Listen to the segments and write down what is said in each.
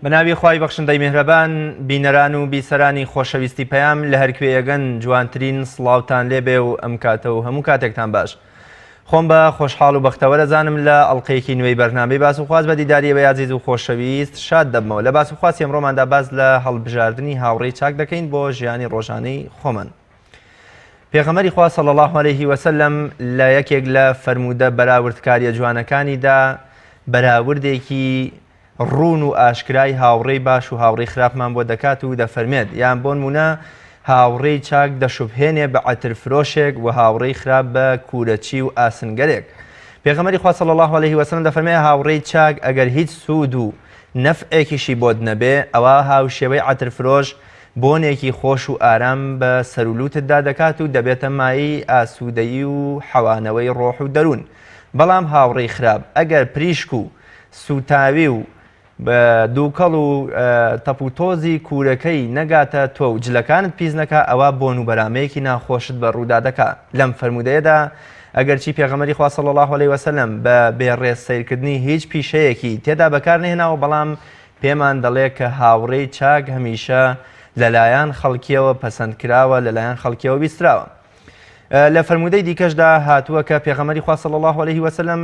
بە ناوی خوای بەخشندەی میهرەبان بینەران و بیسەرانی خۆشەویستی پەیام لە هەرکوێیەگەن جوانترین سڵاوتان لێبێ و ئەم کاتە و هەموو کاتێکتان باش. خۆم بە خۆشحاڵ و بەختەوەر ئەزانم لە ئەڵقەیەکی نوێی بەرنامەی باس و خواست بە دیداری ئێوەی ئازیز و خۆشەویست شاد دەبمەوە. لە باس و خواسی ئەمڕۆماندا باس لە هەڵبژاردنی هاوڕێی چاک دەکەین بۆ ژیانی ڕۆژانەی خۆمان. پێغەمبەری خوا صلی اللە علیه وسلم لە یەکێک لە فەرموودە بەراوردکاریە جوانەکانیدا بەراوردێکی ڕوون و ئاشکرای هاوڕێی باش و هاوڕێی خراپمان بۆ دەکات و دەفەرمێت یان بۆنمونە هاوڕێی چاک دەشوبهێنێ بە عەتر فرۆشێک و هاوڕێی خراپ بە کوورەچی و ئاسنگەرێک. پێغەمبەری خوا صلی اللە علیه وسلم دەفەرمێ هاوڕێی چاک ئەگەر هیچ سوود و نەفعێکیشی بۆت نەبێ ئەوا هاوشێوەی عەتر فرۆش بۆنێکی خۆش و ئارام بە سەر و لوتتدا دەکات و دەبێتە مایەی ئاسوودەیی و حەوانەوەی ڕۆح و دەروون. بەڵام هاوڕێی خراپ ئەگەر پریشک و سووتاوی و دووکەڵ و تەپ و تۆزی کوورەکەی نەگاتە تۆ و جلەکانت پیس نەکا ئەوا بۆن و بەرامەیەکی ناخۆشت بە ڕوودا دەکا. لەم فەرموودەیەدا ئەگەرچی پێغەمبەری خوا صلی اللە علیە وسلم بە بێ ڕێز سەیرکردنی هیچ پیشەیەکی تێدا بەکار نەهێناوە بەڵام پێمان دەڵێ کە هاوڕێی چاک هەمیشە لەلایەن خەڵکیەوە پەسەندکراوە لەلایەن خەڵکیەوە ویستراوە. لە فەرموودەی دیکەشدا هاتووە کە پێغەمبەری خوا صلی اللە علیه وسلم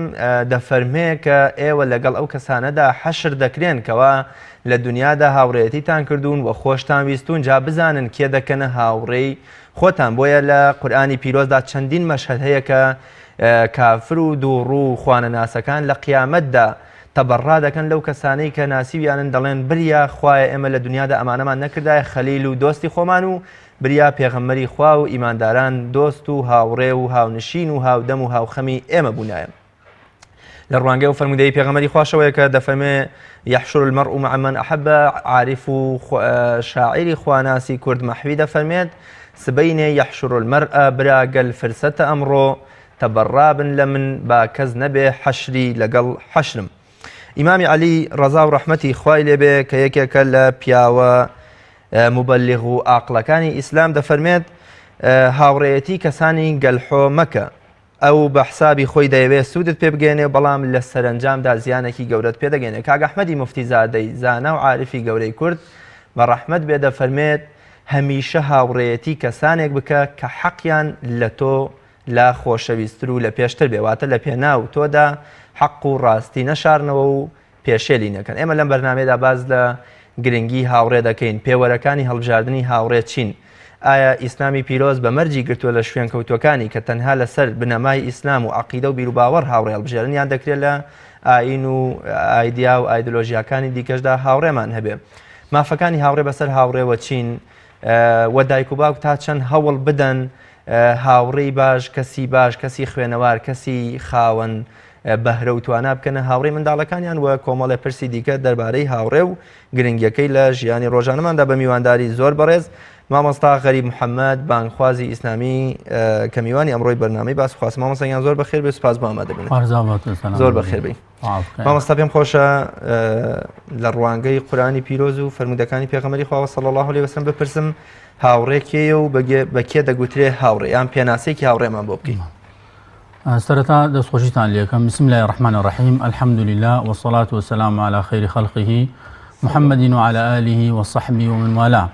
دەفەرمێ کە ئێوە لەگەڵ ئەو کەسانەدا حەشر دەکرێن کەوا لە دنیادا هاوڕێیەتیتان کردوون و خۆشتان ویستوون جا بزانن کێ دەکەنە هاوڕێی خۆتان بۆیە لە قورئانی پیرۆزدا چەندین مەشهەد هەیە کە کافر و دووڕوو و خوانەناسەکان لە قیامەتدا تەبەڕا دەکەن لەو کەسانەی کە ناسیویانن دەڵێن بریا خوایە ئێمە لە دنیادا ئەمانەمان نەکردایە خەلیل و دۆستی خۆمان و بریا پێغەمبەری خوا و ئیمانداران دۆست و هاوڕێ و هاونشین و هاودەم و هاوخەمی ئێمە بوونایە. لە ڕوانگەی ئەو فەرموودەی پێغەمبەری خواشەوەیە کە دەفەرمێ یحشر المرء مع من احب عارف و شاعیری خواناسی کورد مەحوی دەفەرمێت سبەینێ یحشر المرء برا گەل فرسەتە ئەمڕۆ تەبەڕابن لە من با کەس نەبێ حەشری لەگەڵ حەشرم. ئیمامی عەلی ڕەزا و ڕەحمەتی خوای لێبێ کە یەکێکە لە پیاوە موبەلیغ و ئاقڵەکانی ئیسلام دەفەرمێت هاوڕێیەتی کەسانی گەلحۆ مەکە ئەو بە حسابی خۆی دەیەوێت سوودت پێ بگەێنێ بەڵام لە سەرنجامدا زیانێکی گەورەت پێ دەگەێنێ کاک ئەحمەدی مفتی زادەی زانا و عارفی گەورەی کورد بە ڕەحمەت بێ دەفەرمێت هەمیشە هاوڕێیەتی کەسانێک بکە کە حەقیان لە تۆ لا خۆشەویستر و لە پێشتر بێ واتە لە پێناو تۆدا حەق و ڕاستی نەشارنەوە و پێشێلی نەکەن. ئێمە لەم بەرنامەیەدا باس لە گرنگی هاوڕێ دەکەین، پێوەرەکانی هەڵبژاردنی هاوڕێ چین؟ ئایا ئیسلامی پیرۆز بە مەرجی گرتووە لە شوێنکەوتووەکانی کە تەنها لەسەر بنەمای ئیسلام و عەقیدە و بیروباوەڕ هاوڕێ هەڵبژێرن یان دەکرێت لە ئایین و ئایدیا و ئایدۆلۆژیاکانی دیکەشدا هاوڕێمان هەبێ؟ مافەکانی هاوڕێ بەسەر هاوڕێوە چین؟ و دایک و باوک تا چەند هەوڵ بدەن هاوڕێی باش، کەسی باش، کەسی خوێنەوار، کەسی خاوەن بەهرە و توانا بکەنە هاوڕێی منداڵەکانیان و کۆمەڵێ پرسی دیکە دەربارەی هاوڕێ و گرنگیەکەی لە ژیانی ڕۆژانەماندا بە میوانداری زۆر بەڕێز مامۆستا غەریب محەممەد بانگخوازی ئیسلامی کە میوانی ئەمڕۆی بەرنامەی باس خواست مامۆستا گیان زۆر بەخێر بێ سوپاس بۆ ئامادەبوونت زۆر بەخێر بێی مامۆستا پێم خۆشە لە ڕوانگەی قورئانی پیرۆز و فەرموودەکانی پێغەمبەری خواوە صلی الله علیه وسلم بپرسم هاوڕێ کێیە و بە کێ دەگوترێ هاوڕێ یان پێناسەیەکی هاوڕێمان بۆ بکەین سەرەتا دەستخۆشیتان لێکەم بسم الله الرحمن الرحیم الحمد لله والصلاة والسلام على خير خلقه محمد وعلى آله وصحبه ومن والاه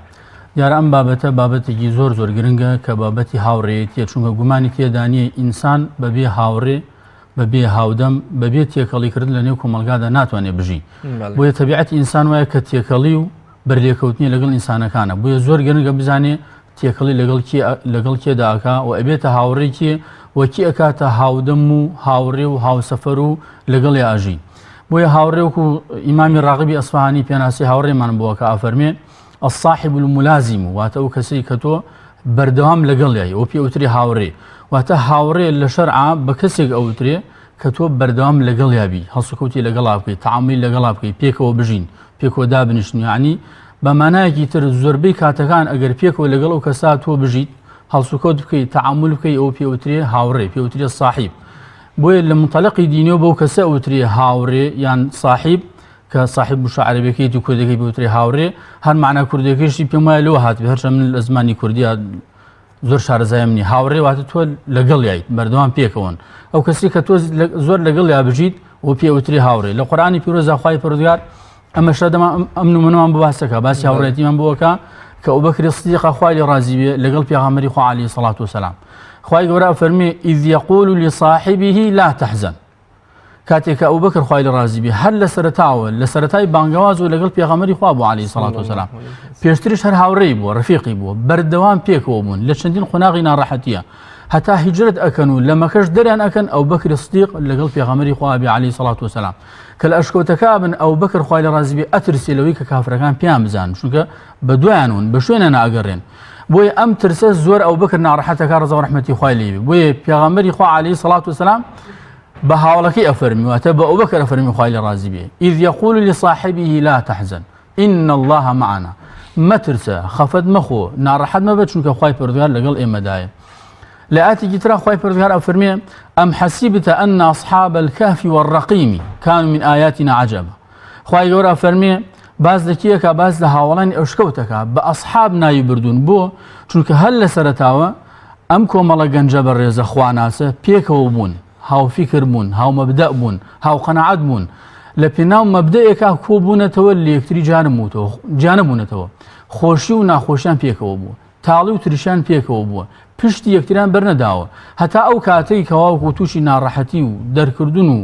دیارە ئەم بابەتە بابەتێکی زۆر زۆر گرنگە کە بابەتی هاوڕێیەتیە چونکە گومانی تێدا نییە ئینسان بەبێ هاوڕێ بەبێ هاودەم بەبێ تێکەڵی کردن لە نێو کۆمەڵگادا ناتوانێت بژی بۆیە تەبیعەتی ئینسان وایە کە تێکەڵی و بەرلێکەوتنی لەگەڵ ئینسانەکانە بۆیە زۆر گرنگە بزانێ تێکەڵی لەگەڵ کێ لەگەڵ کێدا ئەکا و ئەبێتە هاوڕێی کێ و کی ئەکاتە هاودەم و هاوڕێ و هاوسەفەر و لەگەڵی ئاژی بۆیە هاوڕێ وەکو ئیمامی ڕاغبی ئەسفهانی پێناسی هاوڕێمان بووە کە ئافەرمێ الصاحب الملازم واتە ئەو کەسەی کە تۆ بەردەوام لەگەڵیای ئەو پێ ئەوترێ هاوڕێ واتە هاوڕێ لە شەرعا بە کەسێک ئەوترێ کە تۆ بەردەوام لەگەڵیا بی هەڵسوکەوتی لەگەڵا بکەیت تەعامولی لەگەڵا بکەیت پێکەوە بژین پێکەوە دابنیشن یعنی بە مانایەکی تر زۆربەی کاتەکان ئەگەر پێکەوە لەگەڵ ئەو کەسا تۆ بژیت هەڵسوکەوت بکەیت تەعامول بکەیت ئەو پێ ئەوترێ هاوڕێ پێ ئەوترێ ساحیب بۆیە لە منطلقی دینیەوە بەو کەسە ئەوترێ هاوڕێ یان ساحیب کە ساحیب وشە عەرەبیەکەیەتی و کوردەکەی پێ وترێ هاوڕێ هەر مەعنا کوردیەکەیشی پێم وایە لەوە هاتبێ هەرچەند من لە زمانی کوردیا زۆر شارەزایم نییە هاوڕێ واتە تۆ لەگەڵیایت بەردەوام پێکەوەن ئەو کەسی کە تۆ زۆر لەگەڵیا بژیت و پێ وترێ هاوڕێ لە قورئانی پیرۆزدا خوای پەروەردگار. ئەمەشە دەما ئەم نمونەمان بۆ باسەکە باسی هاوڕێتیمان بۆکە کە ئەوبەکری سدیقە خوای لێ ڕازی بێ لەگەڵ پێغەمبەری خوا عەلەیهی سەڵات وسەلام خوای گەورە فەرمی إذ يقول لصاحبه لا تحزن کاتێک کە ئەوبەکر خوای لێ ڕازی بێ هەر لە سەرەتاوە لە سەرەتای بانگەواز و لەگەڵ پێغەمبەری خوا بوو عەلەیهی سەڵات وسەلام پێشتریش هەر هاوڕێی بووە ڕفیقی بووە بەردەوام پێکەوە بوون لە چەندین قۆناغی ناڕەحەتیە هەتا هیجرەت ئەکەن و لە مەکەش دەریان ئەکەن ئەوبەکری سدیق لەگەڵ پێغەمبەری خوا بێ عەلەیهی سەڵات وسەلام کە لە ئەشکەوتەکە بن ئەوبەکر خوای لێ ڕازی بێ ئەترسێ لەوەی کە کافرەکان پێیان بزانن چونکە بە دوایانون بە شوێنە ئەگەڕێن بۆیە ئەم ترسە زۆر ئەوبەکر ناڕەحەتەکە ڕەزا و ڕەحمەتی خوای لێ بێ بۆیە پێغەمبەری خوا عەلەیهی سەڵات وسەلام بە هاوڵەکەی ئەفەرمی واتە بە ئەوبەکر ئەفەرمی خوای لێ ڕازی بێ إذ يقول لصاحبه لا تحزن إن الله معنا مەترسە خەفەت مەخۆ ناڕەحەت مەبە چونکە خوای پەروەردگار لەگەڵ ئێمەدایە لە ئاتێکی ترا خوای پەروەردگار ئەفەرمێ أم حسبت أن أصحاب الكهف والرقيم كانوا من آياتنا عجبا خوای گەورە ئەفەرمێ باس لە کێکا باس لە هاوڵانی ئەشکەوتەکە بە ئەصحاب ناوی بردوون بۆ چونکە هەر لە سەرەتاوە ئەم کۆمەڵە گەنجە بەڕێزە خواناسە پێکەوە بوون هاوفیکر بوون، هاومەبدەء بوون، هاوقەناعەت بوون، لە پێناو مەبدەئێکا کۆبوونەتەوە لە یەکتری جیانەبوونەتەوە، خۆشی و ناخۆشیان پێکەوە بووە، تاڵی و ترشیان پێکەوە بووە، پشتی یەکتریان بەرنەداوە، هەتا ئەو کاتەی کەواوەکو تووشی ناڕەحەتی و دەرکردن و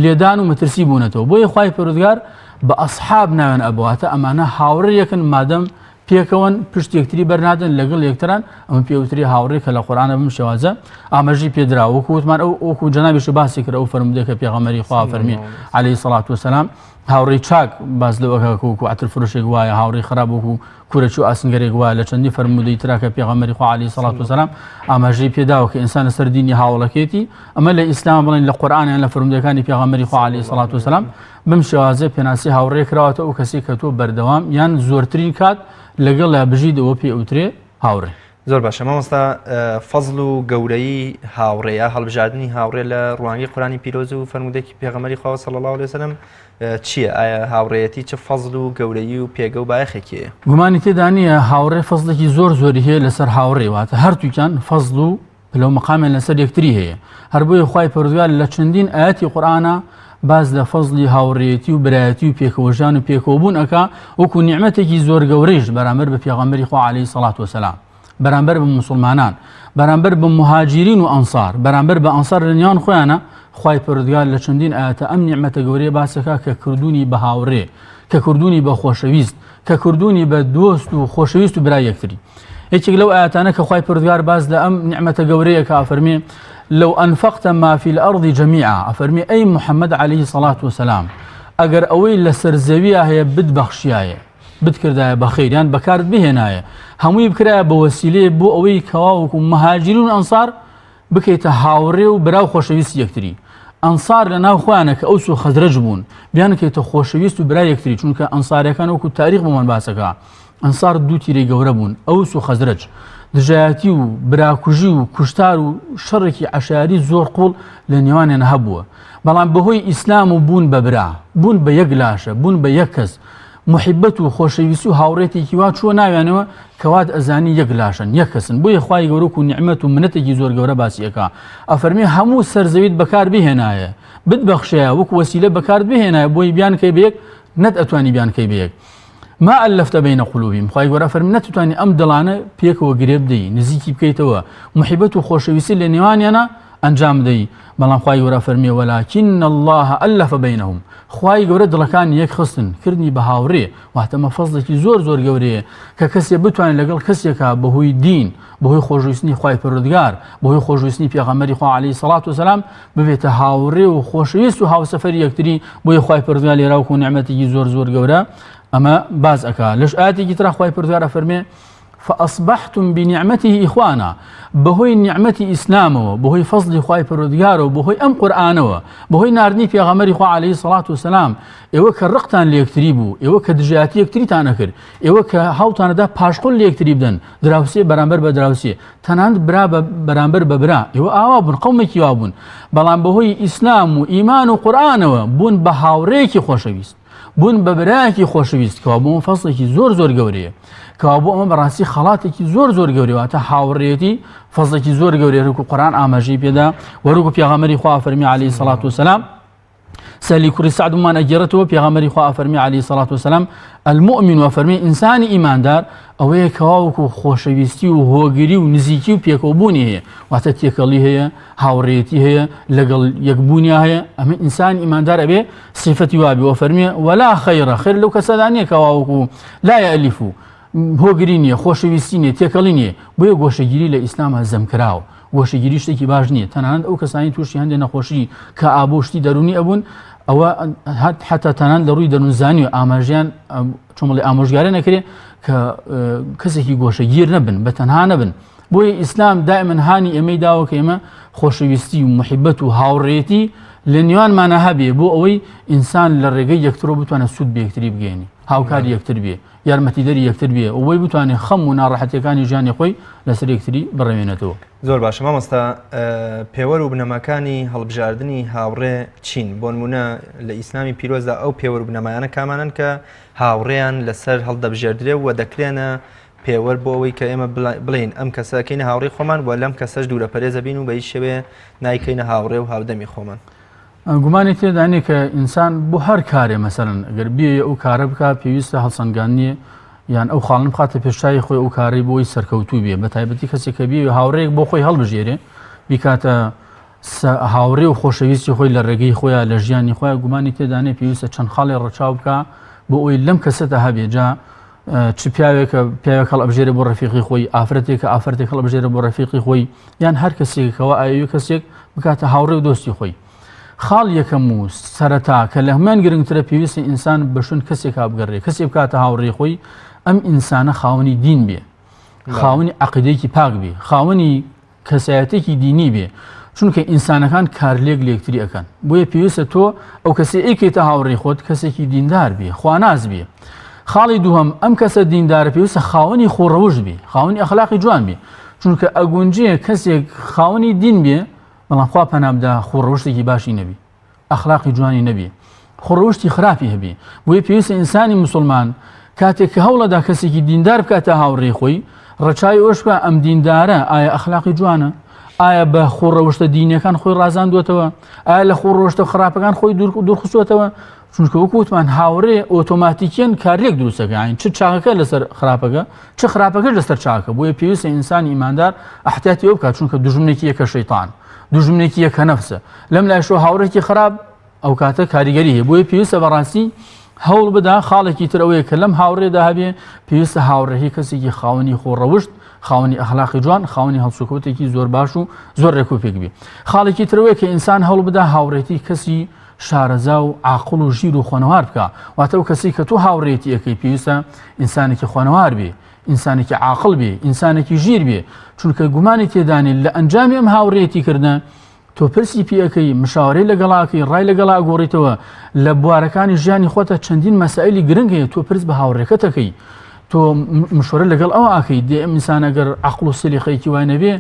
لێدان و مەترسی بوونەتەوە، بۆیە خوای پەروەردگار بە ئەسحاب ناویان ئەبا، واتە ئەمانە هاوڕێیەکن مادەم پێکەوەن پشت یەکتری بەرنادەن لەگەڵ یەکتران ئەمە پێوتری هاوڕێ کە لە قورئانە بەم شێوازە ئاماژەی پێدرا وەکو وتمان ئەو وەکو جەنابیش باسی کرد ئەو فەرموودەی کە پێغەمبەری خوا فەرمی عەلەیهی سەڵات وسەلام هاوڕێی چاک باس لەوە کە وەکو عەتر فرۆشێک وایە هاوڕێی خراپ وەکو کورەچی و ئاسنگەرێک وایە لە چەندی فەرموودەی ترا کە پێغەمبەری خوا عەلەیهی سەڵات وسەلام ئاماژەی پێداوە کە ئینسان لەسەر دینی هاوڵەکێتی ئەمە لە ئیسلام بڵێن لە قورئان یان لە فەرموودەکانی پێغەمبەری خوا عەلەیهی سەڵات وسەلام بەم شێوازە پێناسی هاوڕێ کراوەتە ئەو کەسەی کە تۆ بەردەوام یان زۆرترین کات لەگەڵیا بژیت ئەوە پێ ئەوترێ هاوڕێ. زۆر باشە مامۆستا فەزڵ و گەورەیی هاوڕێ یا هەڵبژاردنی هاوڕێ لە ڕوانگەی قورانی پیرۆز و فەرموودەکی پێغەمبەری خوا صلی الله علیه وسلم چییە؟ ئایا هاوڕێیەتی چ فەزڵ و گەورەیی و پێگە و بایەخێکی هەیە؟ گومانی تێدا نییە هاوڕێ فەزڵێکی زۆر زۆری هەیە لەسەر هاوڕێ واتە هەردووکیان فەزڵ و پلە و مەقامیان لەسەر یەکتری هەیە هەر بۆیە خوای پەروەردگار لە چەندین ئایەتی قورئانا باس لە فەزڵی هاوڕێیەتی و برایەتی و پێکەوەژیان و پێکەوەبوون ئەکا وەکو نیعمەتێکی زۆر گەورەیش بەرامبەر بە پێغەمبەری خوا عەلەیهی سەڵات وسەلام بەرامبەر بە موسڵمانان بەرامبەر بە مهاجرین و ئەنصار بەرامبەر بە ئەنصار لە نێوان خۆیانە خوای پەروەردگار لە چەندین ئایەتە ئەم نیعمەتە گەورەیە باسەکا کە کردوونی بە هاوڕێ کە کردوونی بە خۆشەویست کە کردوونی بە دۆست و خۆشەویست و برای یەکتری یەکێک لەو ئاەتانە کە خوای پەروەردگار باس لە ئەم نیعمەتە گەورەیە کە ئەفەرمێ لو أنفقت ما في الأرض جميعا ئەفەرمێ ئەی محەممەد عليه الصلاة والسلام ئەگەر ئەوەی لەسەر زەویە هەیە بتبەخشیایە بتکردایە بە خەیریان بەکارت بهێنایە هەمووی بکرایە بە وەسیلەیە بۆ ئەوەی کەوا وەکو مهاجرین و ئەنصار بکەیتە هاوڕێ و برا و خۆشەویستی یەکتری. ئەنسار لە ناو خۆیانە کە ئەوس و خەزرەج بوون، بیانکەیتە خۆشەویست و برای یەکتری، چونکە ئەنساریەکان وەکو تاریخ بۆمان باسەکا، ئەنسار دوو تیرەی گەورە بوون، ئەوس و خەزرەج. دژایەتی و براکوژی و کوشتار و شەڕێکی عەشایەری زۆر قوڵ لە نێوانیان هەبووە. بەڵام بەهۆی ئیسلام و بوون بە برا، بوون بە یەک لاشە، بوون بە یەک کەس، موحیبەت و خۆشەویستی و هاوڕێتێکی وا چووە ناویانەوە کە وات ئەزانی یەک لاشەن یەک کەسن بۆیە خوای گەورە وەکو نیعمەت و منەتێکی زۆر گەورە باسی ئەکا ئەفەرمێ هەموو سەر زەویت بەکار بهێنایە بتبەخشایە وەکو وەسیلە بەکارت بهێنایە بۆی بیانکەی بە یەک نەت ئەتوانی بیانکەی بە یەک ما ألفت بين قلوبهم خوای گەورە فەرمی نەتوانی ئەم دڵانە پێکەوە گرێ بدەی نزیکی بکەیتەوە محیبەت و خۆشەویستی لە نێوانیانە ئەنجام بدەی بەڵام خوای گەورە فەرمی ولكن الله ألف بينهم خوای گەورە دڵەکانی یەک خستن کردنی بە هاوڕێ واتە مە فەزڵێکی زۆر زۆر گەورەیە کە کەسێ بتوانێت لەگەڵ کەسێکا بەهۆی دین بەهۆی خۆشویستنی خوای پەروەردگار بەهۆی خۆشویستنی پێغەمبەری خوا عەلەیهی سەڵات وسەلام ببێتە هاوڕێ و خۆشەویست و هاوسەفەری یەکتری بۆیە خوای پەروەردگار لێرە وەکو نیعمەتێکی زۆر زۆر گەورە ئەمە باس ئەکا لەش ئایەتێکی ترا خوای پەروەردگار ئەفەرمێ فأصبحتم بنعمته إخوانا بەهۆی نیعمەتی ئیسلامەوە بەهۆی فەزلی خوای پەروەردگارەوە بەهۆی ئەم قورئانەوە بەهۆی ناردنی پێغەمبەری خوا عەلەیهی سەڵات وسەلام ئێوە کە ڕقتان لە یەکتری بوو ئێوە کە دژایەتی یەکتریتان ئەکرد ئێوە کە هەوڵتانەدا پاشقول لە یەکتری بدەن دراوسێ بەرامبەر بە دراوسێ تەنانەت برا بە بەرامبەر بە برا ئێوە ئاوا بوون قەومێکی وا بوون بەڵام بەهۆی ئیسلام و ئیمان و قورئانەوە بوون بە هاوڕێیەکی خۆشەویست بوون بە برایەکی خۆشەویست کەوا بۆ فەزڵێکی زۆر زۆر گەورەیە کەوا بۆ ئەمە بەڕاستی خەڵاتێکی زۆر زۆر گەورەیە واتە هاوڕێیەتی فەزڵێکی زۆر گەورەیە وەکو قورئان ئاماژەی پێدا وەکو پێغەمبەری خوا فەرمی عەلەیهی سەڵات وسەلام. سەهلی کوڕی سەعد بۆمان ئەگێڕێتەوە پێغەمبەری خوا ئەفەرمی عەلەیهی سەڵات وەسەلام المؤمن ئەفەرمی ئینسانی ئیماندار ئەوەیە کەوا وەکو خۆشەویستی و هۆگری و نزیکی و پێکەوەبوونی هەیە واتە تێکەڵی هەیە هاوڕێتی هەیە لەگەڵ یەکبوونیا هەیە ئەمە ئینسانی ئیماندار ئەبێ سیفەتی وابێ وەفەرمیێ ولا خەیرە خێر لەو کەسەدا نییە کەوا وەکو لا یەئلیف هۆگری نییە خۆشەویستی نییە تێکەڵی نییە بۆیە گۆشەگیری لە ئیسلام زەم کراوە گۆشەگیری شتێکی باش نییە تەنانەت ئەو کەسانی تووشی هەندێک نەخۆشی کە ئابوو شتی دەرونی ئەبوون ئەوە حتا تەنان لە ڕووی دەروونزانی و ئاماژیان چۆمەڵی ئامۆژگارە نەکرێ کە کەسێکی گۆشەگیر نەبن بە تەنها نەبن بۆیە ئیسلام دائما هانی ئێمەی داوە کە ئێمە خۆشەویستی و محیبەت و هاوڕێتی لە نێوانمانە هەبێ بۆ ئەوەی ئینسان لە ڕێگەی یەکترەوە بتوانێت سوود بە یەکتری بگەێنی هاوکاری یەکتر بێ یارمەتیدەری یەکتر بێ و بۆی بتوانێت خەم و ناڕەحەتیەکانی ژیانی خۆی لەسەر یەکتری بڕەوێنێتەوە. زۆر باشە مامۆستا پێوەر و بنەماکانی هەڵبژاردنی هاوڕێ چین؟ بۆنمونە لە ئیسلامی پیرۆزدا ئەو پێوەر و بنەمایانە کامانەن کە هاوڕێیان لەسەر هەڵدەبژێردرێ و دەکرێنە پێوەر بۆ ئەوەی کە ئێمە بڵێین ئەم کەسە کەینە هاوڕێی خۆمان و لەم کەسەش دوورە پەرێزە بین و بە هیچ شێوەیە نایکەینە هاوڕێ و هاودەمی خۆمان. گومانی تێدا نییە کە ئینسان بۆ هەر کارێ مەسەلەن ئەگەر بیەوێ ئەو کارە بکا پێویستە هەڵسەنگاندنی یان ئەو خاڵن بخاتە پێشچوی خۆی ئەو کارەی بۆی سەرکەوتوو بێ بە تایبەتی کەسێک کە بیەوێ هاوڕێیەک بۆ خۆی هەڵبژێرێ بیکاتە هاوڕێ و خۆشەویستی خۆی لە ڕێگەی خۆیان لە ژیانی خۆیان گومانی تێدانێ پێویستە چەند خاڵێ ڕەچاو بکە بۆ ئەوی لەم کەسەدا هەبێ جا چ پیاوێکە پیاوێک هەڵئەبژێرێ بۆ ڕەفیقی خۆی ئافرەتێکە ئافرەتێک هەڵبژێرە بۆ ڕەفیقی خۆی یان هەر کەسێکەوە ئاوی کەسێک بکاتە هاوڕێ و دۆستی خۆی خاڵ یەکەم و سەرەتا کە لە هەمان گرنگترە پێویستی ئینسان بە شوێن کەسێکا بگەڕێ کەسێ بکاتە هاوڕێ خۆی ئەم ئینسانە خاوەنی دین بێ خاوەنی عقیدەیەکی پاک بێ خاوەنی کەسایەتێکی دینی بێ چونکە ئینسانەکان کارلێک لێکتری ئەکەن بۆیە پێویستە تۆ ئەو کەسی ئەیکەیتە هاوڕێی خۆت کەسێکی دیندار بێ خواناس بێ خاڵی دووهەم ئەم کەسە دیندارە پێویستە خاوەنی خۆڕەوشت بێ خاوەنی ئەخلاقی جوان بێ چونکە ئەگونجێ کەسێک خاوەنی دین بێ بەڵام خوا پەنابدا خۆڕەوشتێکی باشی نەبی ئەخلاقی جوانی نەبی خوڕەوشتی خراپی هەبی بۆیە پێویستە ئینسانی مسلمان کاتێک کە هەوڵەدا کەسێکی دیندار بکاتە هاوڕێی خۆی ڕەچاوی ئەوەش بکە ئەم دیندارە ئایا ئەخلاقی جوانە ئایا بە خوڕەوشتە دینیەکان خۆی ڕازاندوێتەوە ئایا لە خوڕۆشتە خراپەکان خۆی دوورخستوێتەوە چونکە وەکو وتمان هاوڕێ ئۆتۆماتیکیەن کارلێک دروستەکە یانی چ چاکەکە لەسەر خراپەکە چ خراپەکەش لەسەر چاکە بۆیە پێویستە ئینسانی ئیماندار ئەحتیاتی ئەو بکات چونکە دوژمنێکی یەکە شەیتان دوژمنێکی یەکە نەفسە لەم لایشەوە هاوڕێکی خراپ ئەو کاتە کاریگەری هەیە بۆیە پێویستە بەڕاستی هەوڵ بدا خاڵێکی تر ئەوەیە کە لەم هاوڕێدا هەبێ پێویستە هاوڕێی کەسێکی خاوەنی خۆڕەوشت خاوەنی ئەخلاقی جوان خاوەنی هەڵسوکەوتێکی زۆر باش و زۆر ڕێکوپێک بێ خاڵێکی ترەوەیە کە ئینسان هەوڵ بدا هاوڕێتی کەسی شارەزا و عاقڵ و ژیر و خوێنەوار بکە واتە ئەو کەسی کە تۆ هاوڕێتی ئەەکەی پێویستە ئینسانێکی خوێنەوار بێ ئینسانێکی عاقڵ بێ ئینسانێکی ژیر بێ چونکە گومانی تێدانی لە ئەنجامی ئەم هاوڕێتی کردە تۆ پرسی پێ ئەکەی مشاوەرەی لەگەڵاکەی ڕای لەگەڵا گۆڕیتەوە لە بوارەکانی ژیانی خۆتە چەندین مەسائلی گرنگ هەیە تۆ پرس بە هاوڕێکەتەکەی تۆ مشورە لەگەڵ ئەو ئاکەی دێ ئەم ئینسان ئەگەر عەقڵ و سلیقەیەکی وای نەبێ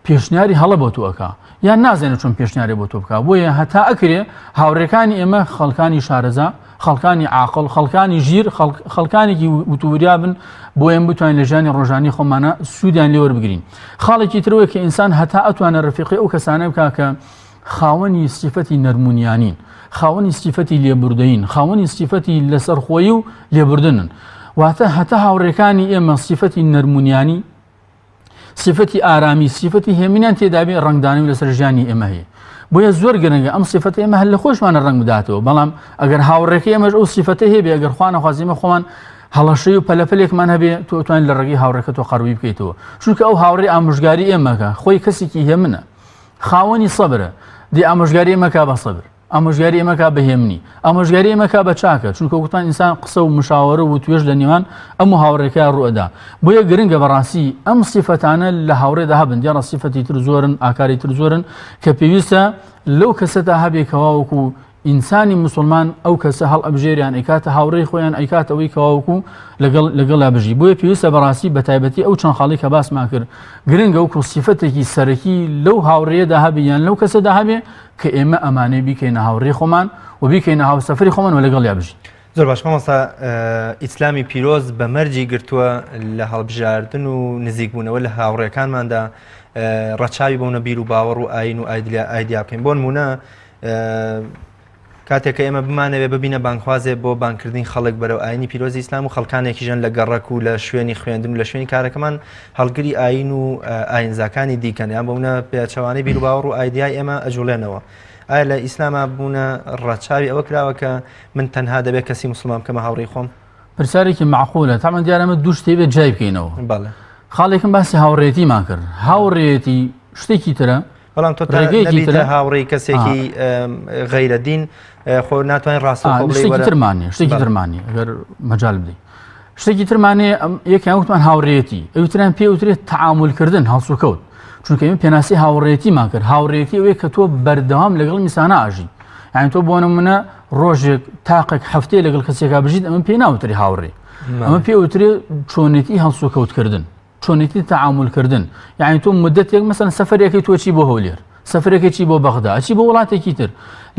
پێشنیاری هەڵە بۆ تۆ ئەکا یان نازانێت چۆن پێشنیارێ بۆ تۆ بکا بۆیە هەتا ئەکرێ هاوڕێکانی ئێمە خەڵکانی شارەزا خەڵکانی عاقڵ خەڵکانی ژیر خەڵکانێکی وتوریا بن بۆ ئێم بتوانین لە ژیانی ڕۆژانی خۆمانە سوودیان لێ وەربگرین خاڵێکی ترەوەی کە ئینسان هەتا ئەتوانێت ڕفیقی ئەو کەسانە بکا کە خاوەنی سیفەتی نەرمونیانین خاوەنی سیفەتی لێبوردەین خاوەنی سیفەتی لەسەرخۆیی و لێبوردنن واتە هەتا هاوڕێکانی ئێمە سیفەتی نەرمونیانی سیفەتی ئارامی سیفەتی هێمنیان تێدابێ ڕەنگدانەوەی لەسەر ژیانی ئێمە هەیە بۆیە زۆر گرنگە ئەم سیفەتە ئێمە هەر لە خۆشمانە ڕەنگ بداتەوە بەڵام ئەگەر هاوڕێکەی ئێمەش ئەو سیفەتە هەیە ئەگەر خوانەخوازی ئێمە خۆمان هەڵەشەی و پەلەپەلێکمان هەبێ تۆ توانین لە ڕێگەی هاوڕێکە تۆ قەروی بکەیتەوە چونکە ئەو هاوڕێ ئامۆژگاری ئێمەکە خۆی کەسێکی هێمنە خاوەنی سەبرە دی ئامۆژگاری ئێمەکە بە سەبر ئامۆژگاری ئێمە کا بە هێمنی، ئامۆژگاری ئێمە کا بە چاکە، چونکە وتمان ئینسان قسە و مشاوەرە و وتوێژ لە نێوان ئەم و هاوڕێکەیا ڕووئەدا. بۆیە گرنگە بەڕاستی ئەم سیفەتانە لە هاوڕێدا هەبن، دیارە سیفەتی تر زۆرن، ئاکاری تر زۆرن کە پێویستە لەو کەسەدا هەبێ کەوا وەکو ئینسانی موسڵمان ئەو کەسە هەڵئەبژێرێ یان ئەیکاتە هاوڕێی خۆی یان ئەیکاتە ئەوەی کەوا وەکو لەگەڵ لەگەڵیا بژی. بۆیە پێویستە بەڕاستی بەتایبەتی ئەو چەند خاڵەی کە باسمان کرد گرنگە وەکو سیفەتێکی سەرەکی لەو هاوڕێیەدا هەبێ یان لەو کەسەدا هەبێ کە ئێمە ئەمانەی بیکەینە هاوڕێی خۆمان و بیکەینە هاوسەفەری خۆمان و لەگەڵیا بژین. زۆر باش مامۆستا ئیسلامی پیرۆز بە مەرجی گرتووە لە هەڵبژاردن و نزیکبوونەوە لە هاوڕێکانماندا ڕەچاوی بۆنە بیر و باوەڕ و ئاین و ئایدیا بکەین بۆ نمونە. کاتێک کە ئێمە بمانەوێ ببینە بانگخوازێ بۆ بانگکردنی خەڵک بەرەو ئاینی پیرۆزی ئیسلام و خەڵکانێکیشن لە گەڕەک و لە شوێنی خوێندن و لە شوێنی کارەکەمان هەڵگری ئاین و ئاینزاکانی دیکەن یان بۆ منە پێچەوانەی بیروباوەڕ و ئایدیای ئێمە ئەجوڵێنەوە. ئایا لە ئیسلاما بوونە ڕەچاوی ئەوە کراوە کە من تەنها دەبێت کەسی موسڵمان بکەمە هاوڕێی خۆم؟ پرسیارێکی مەعقولە تامان دیارە ئەمە دوو شتێ بێت جیای بکەینەوە. بەڵێ. خاڵێکم باسی هاوڕێیەتیمان کرد هاوڕێیەتی شتێکی ترە بەڵام تۆ ڕێگەیەکی ترە هاوڕێی کەسێکی غەیرە دین خۆ ناتوانین ڕاستەوخۆ بڵێی شتێکی ترمان نیە شتێکی ترمان نیە ئەگەر مەجال بدەیت شتێکی ترمان نیە یەکیان وتمان هاوڕێیەتی ئەوی تریان پێ وترێت تەعامولکردن هەڵسوکەوت چونکە ئێمە پێناسی هاوڕێیەتیمان کرد هاوڕێیەتی ئەوەیە کە تۆ بەردەوام لەگەڵ میسانە ئاژی یعنی تۆ بۆ نمونە ڕۆژێک تاقێک هەفتەیە لەگەڵ کەسێکا بژیت ئەمە پێ ناوتری هاوڕێ ئەمە پێ وترێ چۆنێتی هەڵسوکەوتکردن چۆنێتی تەعامول کردن یعنی تۆ مدەتێک مەسەن سەفەرێکی تۆ چی بۆ هەولێر سەفرێکی چی بۆ بەغدا چی بۆ وڵاتێکی تر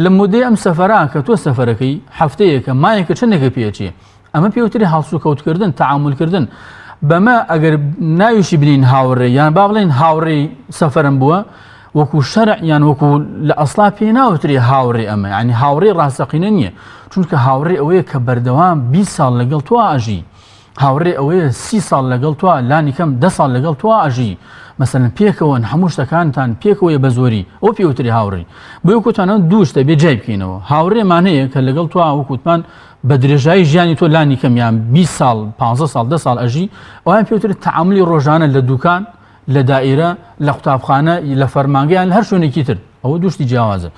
لە مدەی ئەم سەفەرا کە تۆ سەفەرەکەی هەفتەیەکە مایەکە چەندێکە پێچێ ئەمە پێوتری هەڵسوکەوتکردن تەعامولکردن بەمە ئەگەر ناویشی بنین هاوڕێ یان با بڵێن هاوڕێی سەفەرم بووە وەکو شەرع یان وەکو لە ئەسڵا پێ ناوترێ هاوڕێ ئەمە ینی هاوڕێ ڕاستەقینە نییە چونکە هاوڕێ ئەوەیە کە بەردەوام 20 ساڵ لەگەڵ تۆ ئاژی هاوڕێ ئەوەیە سی ساڵ لەگەڵ تۆ لانی کەم دە ساڵ لەگەڵ تۆ ئەژی مەسەلەن پێکەوەن هەموو شتەکانتان پێکەوەیە بە زۆری ئەو پێوتری هاوڕێ بۆیە کوتانە دوو شتە بێ جای بکەینەوە هاوڕێمان هەیە کە لەگەڵ تۆ وەکوتمان بە درێژایی ژیانی تۆ لانی کەم یان 20 ساڵ 15 ساڵ 10 ساڵ ئەژی ئەوان پێوترێت تەعاملی ڕۆژانە لە دوکان لە دائیرە لە قوتابخانە لە فەرمانگە یان لە هەر شوێنێکی تر ئەوە دوو شتی جیاوازە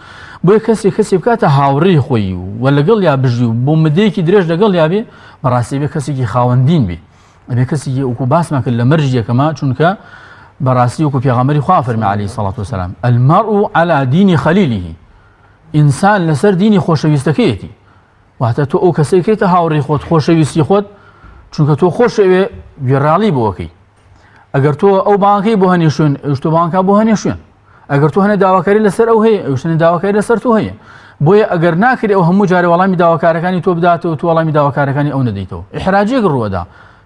بۆیە کەسێک کەسێ بکاتە هاوڕێی خۆی و لەگەڵ یا بژی و بۆ مدەیەکی درێژ لەگەڵ یا بێ بەڕاستی بێ کەسێکی خاوەن دین بێ ئەبێ کەسێکی وەکو باسمان کرد لە مەرجی یەکەما چونکە بەڕاستی وەکو پێغەمبەری خوا فەرمی عەلەیهی سەڵات وسلام المرء على دین خلیله ئینسان لەسەر دینی خۆشەویستەکەیەتی واتە تۆ ئەو کەسەی کەیتە هاوڕێی خۆت خۆشەویستی خۆت چونکە تۆ خۆشەوێ گوێڕاڵی بۆکەی ئەگەر تۆ ئەو بانکەی بۆ هەنێ شوێن ئەوش تۆ بانکا بۆ هەنێ شوێن ئەگەر تۆ هەنێ داواکاری لەسەر ئەو هەیە ئەوش هەنێ داواکاری لەسەر تۆ هەیە بۆیە ئەگەر ناکرێ ئەو هەموو جارێ وەڵامی داواکارەکانی تۆ بداتەوە تۆ وەڵامی داواکارەکانی ئەو نەدەیتەوە ئیحراجێک ڕووەدا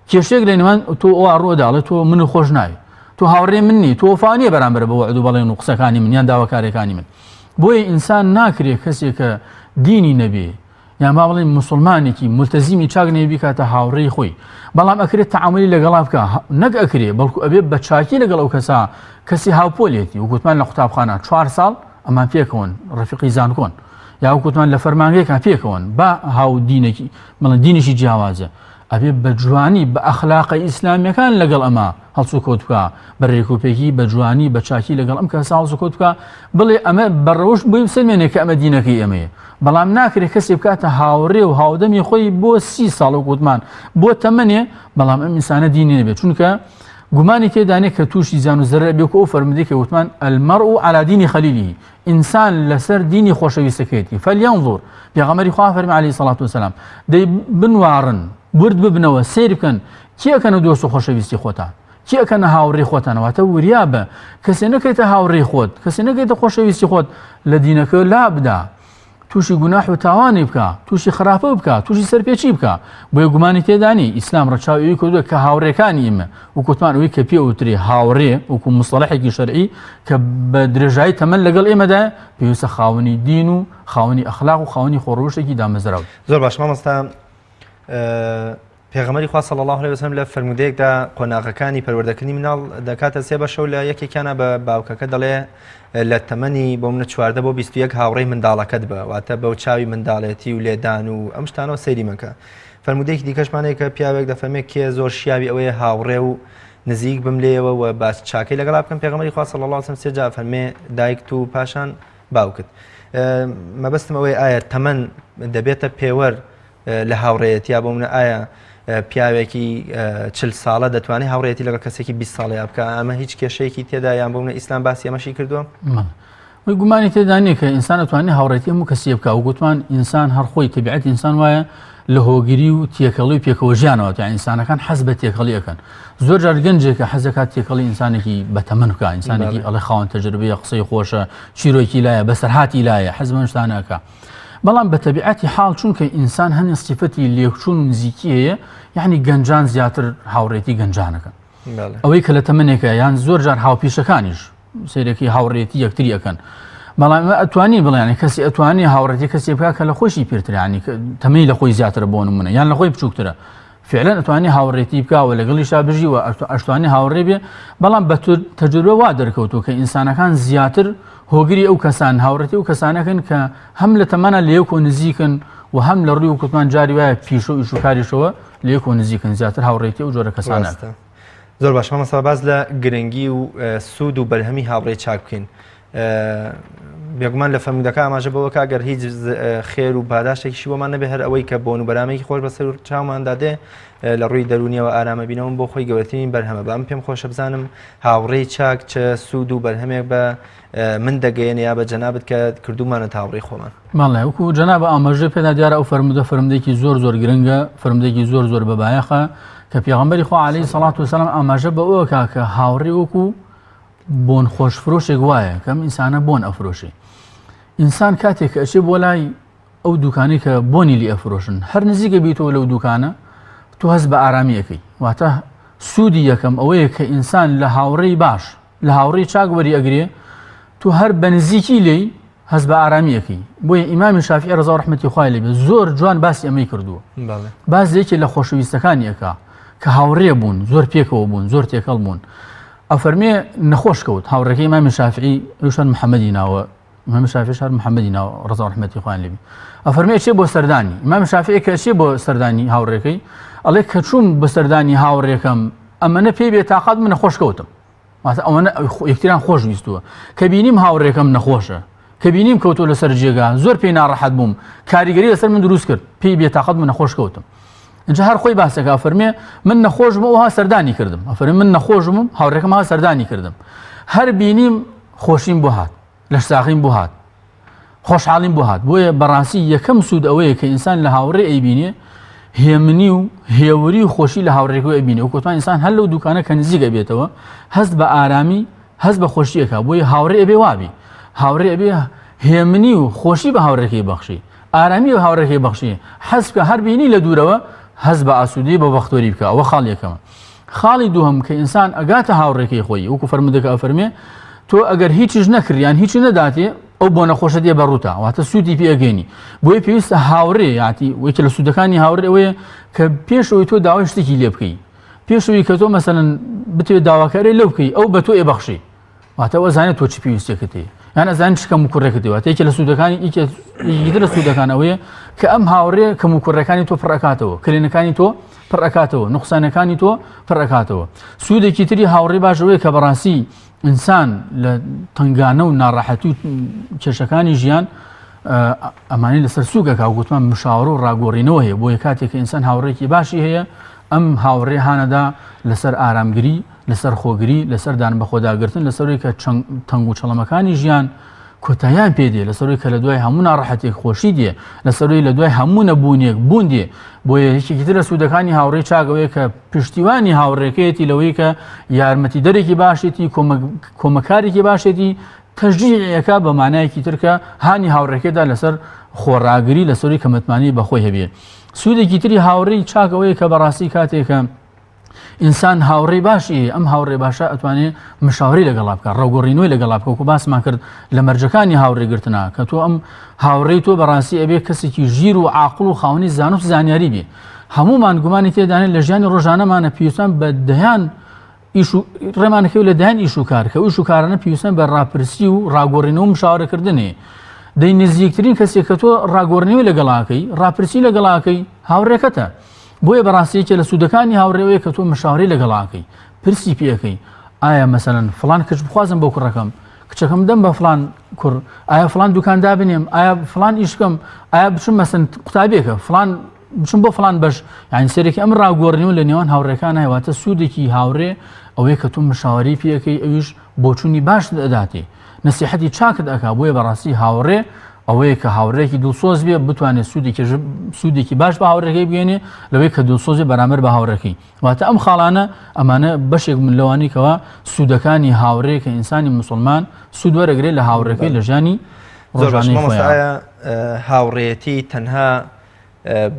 کێشێک لە نێوان تۆ ئەوە ڕووەدا ئەڵێ تۆ من خۆش ناوی تۆ هاوڕێ من نی تۆ وەفا نییە بەرامبەر بە وەعد و بەڵێن و قسەکانی من یان داواکاریەکانی من بۆیە ئینسان ناکرێ کەسێک کە دینی نەبێ یان با بڵێین موسڵمانێکی مولتەزیمی چاک نەبێ بیکاتە هاوڕێی خۆی بەڵام ئەکرێت تەعامولی لەگەڵا بکا نەک ئەکرێ بەڵکو ئەبێ بە چاکی لەگەڵ ئەو کەسا کەسی هاوپۆلێتی وگوتمان لە قوتابخانە چوار ساڵ ئەمان پێکەوەن ڕفیقی زانکۆن یا وگوتمان لە فەرمانگەیەکا پێکەوەن با هاو دینێکی بەڵێ دینێکی جیاوازە ئەبێ بە جوانی بە ئەخلاقە ئیسلامیەکان لەگەڵ ئەمە هەڵسوکەوت بکا بە رێکوپێکی بە جوانی بە چاکی لەگەڵ ئەم کەسە هەڵسوکەوت بکا بڵێ ئەمە بە ڕەوشت بۆی بسەلمێنێ کە ئەمە دینەکەی ئێمەیە بەڵام ناکرێ کەسێ بکاتە هاوڕێ و هاودەمی خۆی بۆ سی ساڵ وەک وتمان بۆ تەمەنێ بەڵام ئەم ئینسانە دینی نەبێت چونکە گومانی تێدا نییە کە تووشی زیان و زەرەر بێ و ئەو فەرمودەی کە وتمان المرء على دین خلیله ئینسان لەسەر دینی خۆشەویستەکەیەتی فلینظر پێغەمبەری خوا فەرمی علیه الصلاة والسلام دەی بنواڕن ورد ببنەوە سەیر بکەن کێ ئەکەنە دۆست و خۆشەویستی خۆتان کێ ئەکەنە هاوڕێی خۆتان واتە وریا بە کەسێ نەکەیتە هاوڕێی خۆت کەسێ نەکەیتە خۆشەویستی خۆت لە دینەکە لا بدا تووشی گوناح و تاوانی بکە تووشی خراپە بکە تووشی سەرپێچی بکە بۆیە گومانی تێدا نییە ئیسلام ڕەچاوی ئەوی کردووە کە هاوڕێکانی ئێمە وەکوتمان ئەوەی کە پێ وترێ هاوڕێ وەکو مستەڵەحێکی شەرعی کە بە درێژایی تەمەن لەگەڵ ئێمەدا پێویستە خاوەنی دین و خاوەنی ئەخلاق و خاوەنی خۆڕەوشتێکی دامەزراو. زۆر باش مامۆستا پێغەمبەری خوا صلی اللە علیه وسلم لە فەرموودەیەکدا قۆناغەکانی پەروەردەکردنی مناڵ دەکاتە سێ بەشە و لە یەکێکیانە بە باوکەکە دەڵێ لە تەمەنی بۆ منە 14 بۆ 21 هاوڕێی منداڵەکەت بە واتە بەو چاوی منداڵێتی و لێدان و ئەم شتانەوە سەیری مەکە فەرموودەیەکی دیکەشمان هەیە کە پیاوێک دەفەرمێ کێ زۆر شیاوی ئەوەیە هاوڕێ و نزیک بم لێیەوە و باس چاکەی لەگەڵا بکەم پێغەمبەری خوا صلی اللە علیه وسلم سێ جار فەرمێ دایکت و پاشان باوکت مەبەستم ئەوەیە ئایا تەمەن دەبێتە پێوەر لە هاوڕێیەتیا بۆ منە ئایا پیاوێکی چل ساڵە دەتوانێت هاوڕێتی لەگەڵ کەسێکی 20 ساڵەیە بکە ئەمە هیچ کێشەیەکی تێدا یان بۆ منە ئیسلام باسی ئەمەشی کردووە وی گومانی تێدا نییە کە ئینسان ئەتوانێت هاوڕێتی هەموو کەسیە بکا و گوتمان ئینسان هەر خۆی تەبیعەتی ئینسان وایە لە هۆگری و تێکەڵی و پێکەوە ژیانەوە تا ئینسانەکان حەز بە تێکەڵی ئەکەن زۆر جار گەنجێکە حەزەکات تێکەڵی ئینسانێکی بەتەمەن بکە ئینسانێکی ئەڵێ خاوەن تەجربەیە قسەی خۆشە چیرۆکی لایە بەسەرهاتی لایە حەز بەم شتانە ئەکا بەڵام بە تەبیعەتی حاڵ چونکە ئینسان هەنێ سیفەتی لێکچوون و نزیکی هەیە یعنی گەنجان زیاتر هاوڕێتی گەنجانەکەن ئەوەی کە لە تەمەنێکە یان زۆر جار هاوپیشەکانیش سەیرەکی هاوڕێتی یەکتری ئەکەن. بەڵام ئەمە ئەتوانی بڵێ کەسی ئەتوانی هاوڕێتی کەسی بکە کە لە خۆشی پیرترانی تەمەی لە خۆی زیاترە بۆ نمونە یان لە خۆی بچووکترە فعلا ئەتوانی هاوڕێتی بکە و لەگەڵیشا بژی و ئەشتوانی هاوڕێ بێ بەڵام بە تەجربە وا دەرکەوتووە کە ئینسانەکان زیاتر هۆگری ئەو کەسان هاوڕێتی و کەسانەکەن کە هەم لە تەمەنە لە یەک و نزیکن و هەم لە ڕووی و کوتمان جاری وایە پیشە و ئیش و کاریشەوە لە یەک و نزیکن زیاتر هاوڕێتی ئەو جۆرە کەسانە. زۆر باش مامۆستا باس لە گرنگی و سوود و بەرهەمی هاوڕێی چاک بکەین بێگومان لە فەرمودەکە ئاماژە بەوە کە گەر هیچ خێر و پاداشتێکیشی بۆمان نەبێ هەر ئەوەی کە بۆن و بەرامێکی خۆش بەسەر چاوماندا دێ لە ڕووی دەرونیەوە ئارامە بینەوەم بۆ خۆی گەورەترین بەرهەمە بەم پێم خۆشە بزانم هاوڕێی چاک چ سوود و بەرهەمێک بە من دەگەیەنێ یا بە جەنابت کە کردومانە هاوڕێی خۆمان. بەڵێ وەکو جەناب ئاماژەی پێدا دیارە ئەو فەرموودە فەرمودەیەکی زۆر زۆر گرنگە فەرمودەیەکی زۆر زۆر بەبایەخە کە پێغەمبەری خوا عەلەیهی سەڵات وسلام ئاماژە بە ئەوە کا کە هاوڕێ وەکو بۆن خۆشفرۆشێک وایە کەم ئینسانە بۆن ئەفرۆشێ ئینسان کاتێک کە ئەچێ بۆ لای ئەو دوکانی کە بۆنی لی ئەفرۆشن هەر نزیکە بیتەوە لەو دوکانە تۆ هەست بە ئارامی ئەەکەی واتە سوودی یەکەم ئەوەیە کە ئینسان لە هاوڕێی باش لە هاوڕێی چاک وەری ئەگرێ تۆ هەر بە نزیکی لێی هەست بە ئارامی ئەەکەی بۆیە ئیمامی شافعی ڕەزا و ڕەحمەتی خوای لێ بێ زۆر جوان باسی ئەمەی کردووە باس یەکێ لە خۆشەویستەکانی ئەکا کە هاوڕێ بوون زۆر پێکەوە بوون زۆر تێکەڵ بوون ئەفەرمێ نەخۆش کەوت هاوڕێکەی ئیمامی شافعی ئەوشان محەممەدی ناوە ئیمامی شافعی شار محەممەدی ناوە ڕەزا و ڕەحمەتی خوایان لێ بێ ئەفەرمێ چێ بۆ سەردانی ئیمامی شافعی کە چێ بۆ سەردانی هاوڕێکەی ئەڵێ کە چووم بە سەردانی هاوڕێکەم ئەمەنە پێی بێ تاقات من نەخۆش کەوتم واتە ئەوەنە یەکتریان خۆش ویستووە کە بینیم هاوڕێکەم نەخۆشە کە بینیم کەوتۆ لەسەر جێگا زۆر پێی ناڕەحەت بووم کاریگەری لەسەر من دروست کرد پێی بێتاقەت من نەخۆش کەوتم اینجا هەر خۆی باسەکە فەرمێ من نەخۆش بووم ها سەردانی کردم ئەفەرمێ من نەخۆشم و هاوڕێکەم ها سەردانی کردم هەر بینیم خۆشیم بۆ هات لەشساغیم بۆ هات خۆشحاڵیم بۆ هات بۆیە بەڕاستی یەکەم سوود ئەوەیە کە ئینسان لە هاوڕێ ئەیبینێ هێمنی و هێوری و خۆشی لە هاوڕێکەوە ئەبینێ و کۆتوان ئینسان هەر لەو دوکانە کە نزیک ئەبێتەوە هەست بە ئارامی هەست بە خۆشیەکە بۆیە هاوڕێ ئەبێ وابی هاوڕێ ئەبێ هێمنی و خۆشی بە هاوڕێکەی بەخشی ئارامی بە هاوڕێکەی بەخشی حەز بکە هەر بینی لە دوورەوە هەست بە ئاسوودەی بە بەختۆری بکە ئەوە خاڵ یەکەمە خاڵی دووهەم کە ئینسان ئەگاتە هاوڕێکەی خۆی وەکو فەرموودەکە ئەفەرمێ تۆ ئەگەر هیچیش نەکرد یان هیچی نەداتێ ئەو بۆ نەخۆشە دێ بە ڕووتا واتە سوودی پێ ئەگەینی بۆیە پێویستە هاوڕێ یاتی یەکێ لە سوودەکانی هاوڕێ ئەوەیە کە پێش ئەوەی تۆ داوای شتێکی لێ بکەی پێش ئەوەی کە تۆ مەسەلەن بتەوێت داواکاری لەو بکەی ئەو بە تۆ ئێبەخشی واتە ئەو ئەزانێت تۆ چ پێویستێکت هەیە یان ئەزانێت چ کەم و کوڕێکت هەیە واتە یەکێ لە سوودەکانی یەکێ لە سوودەکان ئەوەیە کە ئەم هاوڕێ کەم و کوڕەکانی تۆ پڕ ئەکاتەوە کەلێنەکانی تۆ پڕ ئەکاتەوە نوقسانەکانی تۆ پڕ ئەکاتەوە سوودێکی تری هاوڕێ باش ئەوەیە کە بەڕاستی ئینسان لە تەنگانە و ناڕەحەتی و کێشەکانی ژیان ئەمانەی لەسەر سووکەکە و گوتمان مشاوەرە و ڕاگۆڕینەوە هەیە بۆیە کاتێک کە ئینسان هاوڕێکی باشی هەیە ئەم هاوڕێ هانەدا لەسەر ئارامگری لەسەر خۆگری، لەسەر دانبەخۆداگرتن، لەسەر ئەوەی کە تەنگ و چەڵەمەکانی ژیان کۆتاییان پێ دێ، لەسەر ئەوەی کە لە دوای هەموو ناڕەحەتێک خۆشی دێ، لەسەر ئەوەی لە دوای هەموو نەبوونێک بوون دێ. بۆیە یەکێکی تر لە سوودەکانی هاوڕێی چاک ئەوەیە کە پشتیوانی هاوڕێکەیەتی لەوەی کە یارمەتیدەرێکی باشێتی، کۆمەکارێکی باشێتی، تەشجیعی ئەکا بە مانایەکی تر کە هانی هاوڕێکەیدا لەسەر خۆڕاگری، لەسەر ئەوەی کە متمانەی بەخۆی هەبێ. سوودێکی تری هاوڕێی چاک ئەوەیە کە بەڕاستی کاتێکە ئینسان هاوڕێی باشی هەیە ئەم هاوڕێ باشە ئەتوانێ مشاوری لەگەڵا بکە ڕەوگۆڕینەوەی لەگەڵا بکە وەکو باسمان کرد لە مەرجەکانی هاوڕێگرتنا کە تۆ ئەم هاوڕێی تۆ بەڕاستی ئەبێ کەسێکی ژیر و عاقڵ و خاوەنی زانست زانیاری بێ هەمومان گومانی تێدانێت لە ژیانی ڕۆژانەمانە پێویستان بە دەیان ئیش و ڕێمانەکەی لە دەیان ئیش و کار کە ئیش و کارانە پێویستان بە ڕاپرسی و ڕاگۆڕینەوە و مشاورەکردنێ دەی نزیکترین کەسێک کە تۆ ڕاگۆڕینەوەی لەگەڵاکەی ڕاپرسی لەگەڵاکەی هاوڕێکەتە بۆیە بەڕاستی یەکێ لە سوودەکانی هاوڕێ ئەوەیە کە تۆ مشاورەی لەگەڵا ئەکەی پرسی پێ ئەکەی ئایا مەسەلەن فڵان کچ بخوازم بۆ کوڕەکەم کچەکەم دەم بە فڵان کوڕ ئایا فڵان دوکان دابنێم ئایا فڵان ئیش بکەم ئایا بچم مەسەن قوتابیەکە فڵان بچم بۆ فڵان بەش یعنی سەرێکی ئەم ڕاگۆڕینەوە لە نێوان هاوڕێکان هەیە واتە سوودێکی هاوڕێ ئەوەیە کە تۆ مشاوەرەی پێ ئەکەی ئەویش بۆچوونی باشت ئەداتێ نەسیحەتی چاکت ئەکا بۆیە بەڕاستی هاوڕێ ئەوەیە کە هاوڕێکی دڵسۆز بێ بتوانێت سوودێکی سوودێکی باش بە هاوڕێکەی بگەێنێ لەوەی کە دڵسۆزی بەرامبەر بە هاوڕێکەی واتە ئەم خاڵانە ئەمانە بەشێک من لەوانی کەوا سوودەکانی هاوڕێ کە ئینسانی مسلمان سوود وەرەگرێت لە هاوڕێکەی لە ژیانی ڕۆژانەی خۆیان. هاوڕێیەتی تەنها.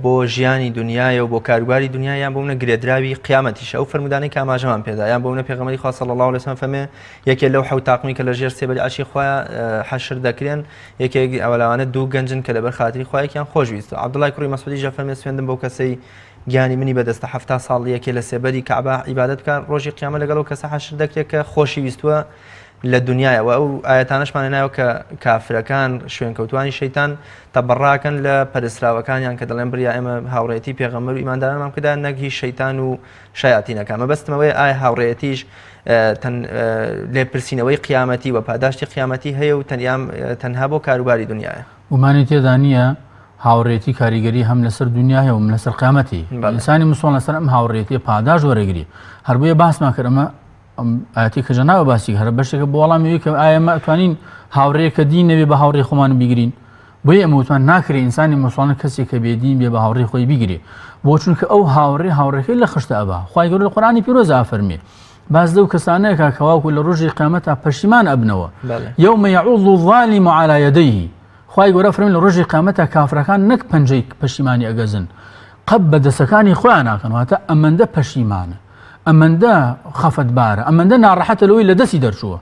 بۆ ژیانی دنیایە و بۆ کاروباری دنیا یان بۆ منە گرێدراوی قیامەتیشە ئەو فەرمودانەی کە ئاماژەمان پێدا یان بۆ منە پێغەمبەری خوا صلی الله علیه وسلم فەرمێ یەکێ لەو حەوت تاقمی کە لە ژێر سێبەری عەرشی خوا حەشر دەکرێن یەکێک ئەوە لەوانە دوو گەنجن کە لەبەر خاتری خوا یەکیان خۆش ویست عەبدوڵای کوڕی مەسعودیش فەرمێ سوێندم بەو کەسەی گیانی منی بەدەستە 70 ساڵ یەکێ لە سێبەری کەعبە عیبادەت بکات ڕۆژی قیامەت لەگەڵ ئەو کەسە حەشر دەکرێت کە خۆشی ویستووە لە دونیایە وە ئەو ئایەتانەشمان هێنایەوە کە کافرەکان شوێنکەوتوانی شەیتان تەبەڕاکەن لە پەرستراوەکانیان کە دەڵێن بریا ئێمە هاوڕێتی پێغەمبەر و ئیماندارانمان بکەدا نەک هی شەیتان و شەیاتینەکان مەبەستم ئەوەیە ئایا هاوڕێیەتیش لێپرسینەوەی قیامەتی و پاداشتی قیامەتی هەیە و تەنها بۆ کاروباری دنیاە گومانی تێدا نییە هاوڕێتی کاریگەری هەم لەسەر دنیا هەیە و لەسەر قیامەتی ئینسانی مسلمان لەسەر ئەم هاوڕێتی پاداش وەرەگری هەر بۆیە باسمان کرد ئەمە ئەم ئاەتی کە جەنابە باسی هەر بەشێکە بۆ وەڵامی ئەوی کە ئایا ئێمە ئەتوانین هاوڕێ کە دین نەبێ بە هاوڕێ خۆمان بیگرین بۆیە ئەمە وتمان ناکرێ ئینسانی مسلمان کەسێک کە بێدین بێ بە هاوڕێ خۆی بیگرێ بۆ چونکە ئەو هاوڕێ هاوڕێکەی لە خشتە ئەبا خوای گەورە لە قورئانی پیرۆز ئافەرمێ باس لەو کەسانەیە کەواکو لە ڕۆژی قیامەتا پەشیمان ئەبنەوە يوم يعض الظالم على يديه خوای گەورە فەرمی لە ڕۆژی قیامەتا کافرەکان نەک پەنجەی پەشیمانی ئەگەزن قەپ بە دەسەکانی خۆیان ناکەن واتە ئەمەندە پەشیمانە ئەمەندە خەفەتبارە ئەمەندە ناڕەحەتە لەوەی لە دەستی دەرچووە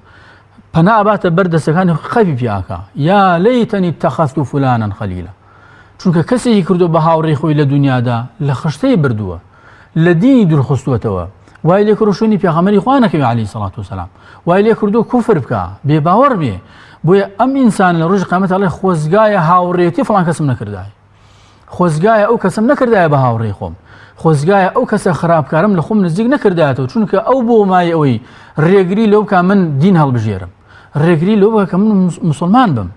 پەنا ئەباتە بەر دەسەکانی خەوی پیاکە یا لەیتەنی اتخذت فلانا خلیلا چونکە کەسێکی کردو بە هاوڕێی خۆی لە دنیادا لە خشتەی بردووە لە دینی دوورخستووەتەوە وای لێ کردو شوێنی پێغەمبەری خوا نەکەوێ عەلەیهی سەڵات وسەلام وای لێ کردو کوفر بکا بێ باوەڕ بێ بۆیە ئەم ئینسان لە ڕۆژی قیامەت ئەڵێ خۆزگایە هاوڕێتی فڵان کەسم نەکردایە خۆزگایە ئەو کەسم نەکردایە بە هاوڕێی خۆم خۆزگایە ئەو کەسە خراپکارم لە خۆم نزیک نەکردایەتەوە چونکە ئەو بۆ مای ئەوەی ڕێگری لەو بکا من دین هەڵبژێرم ڕێگری لەو بکا کە من مسلمان بم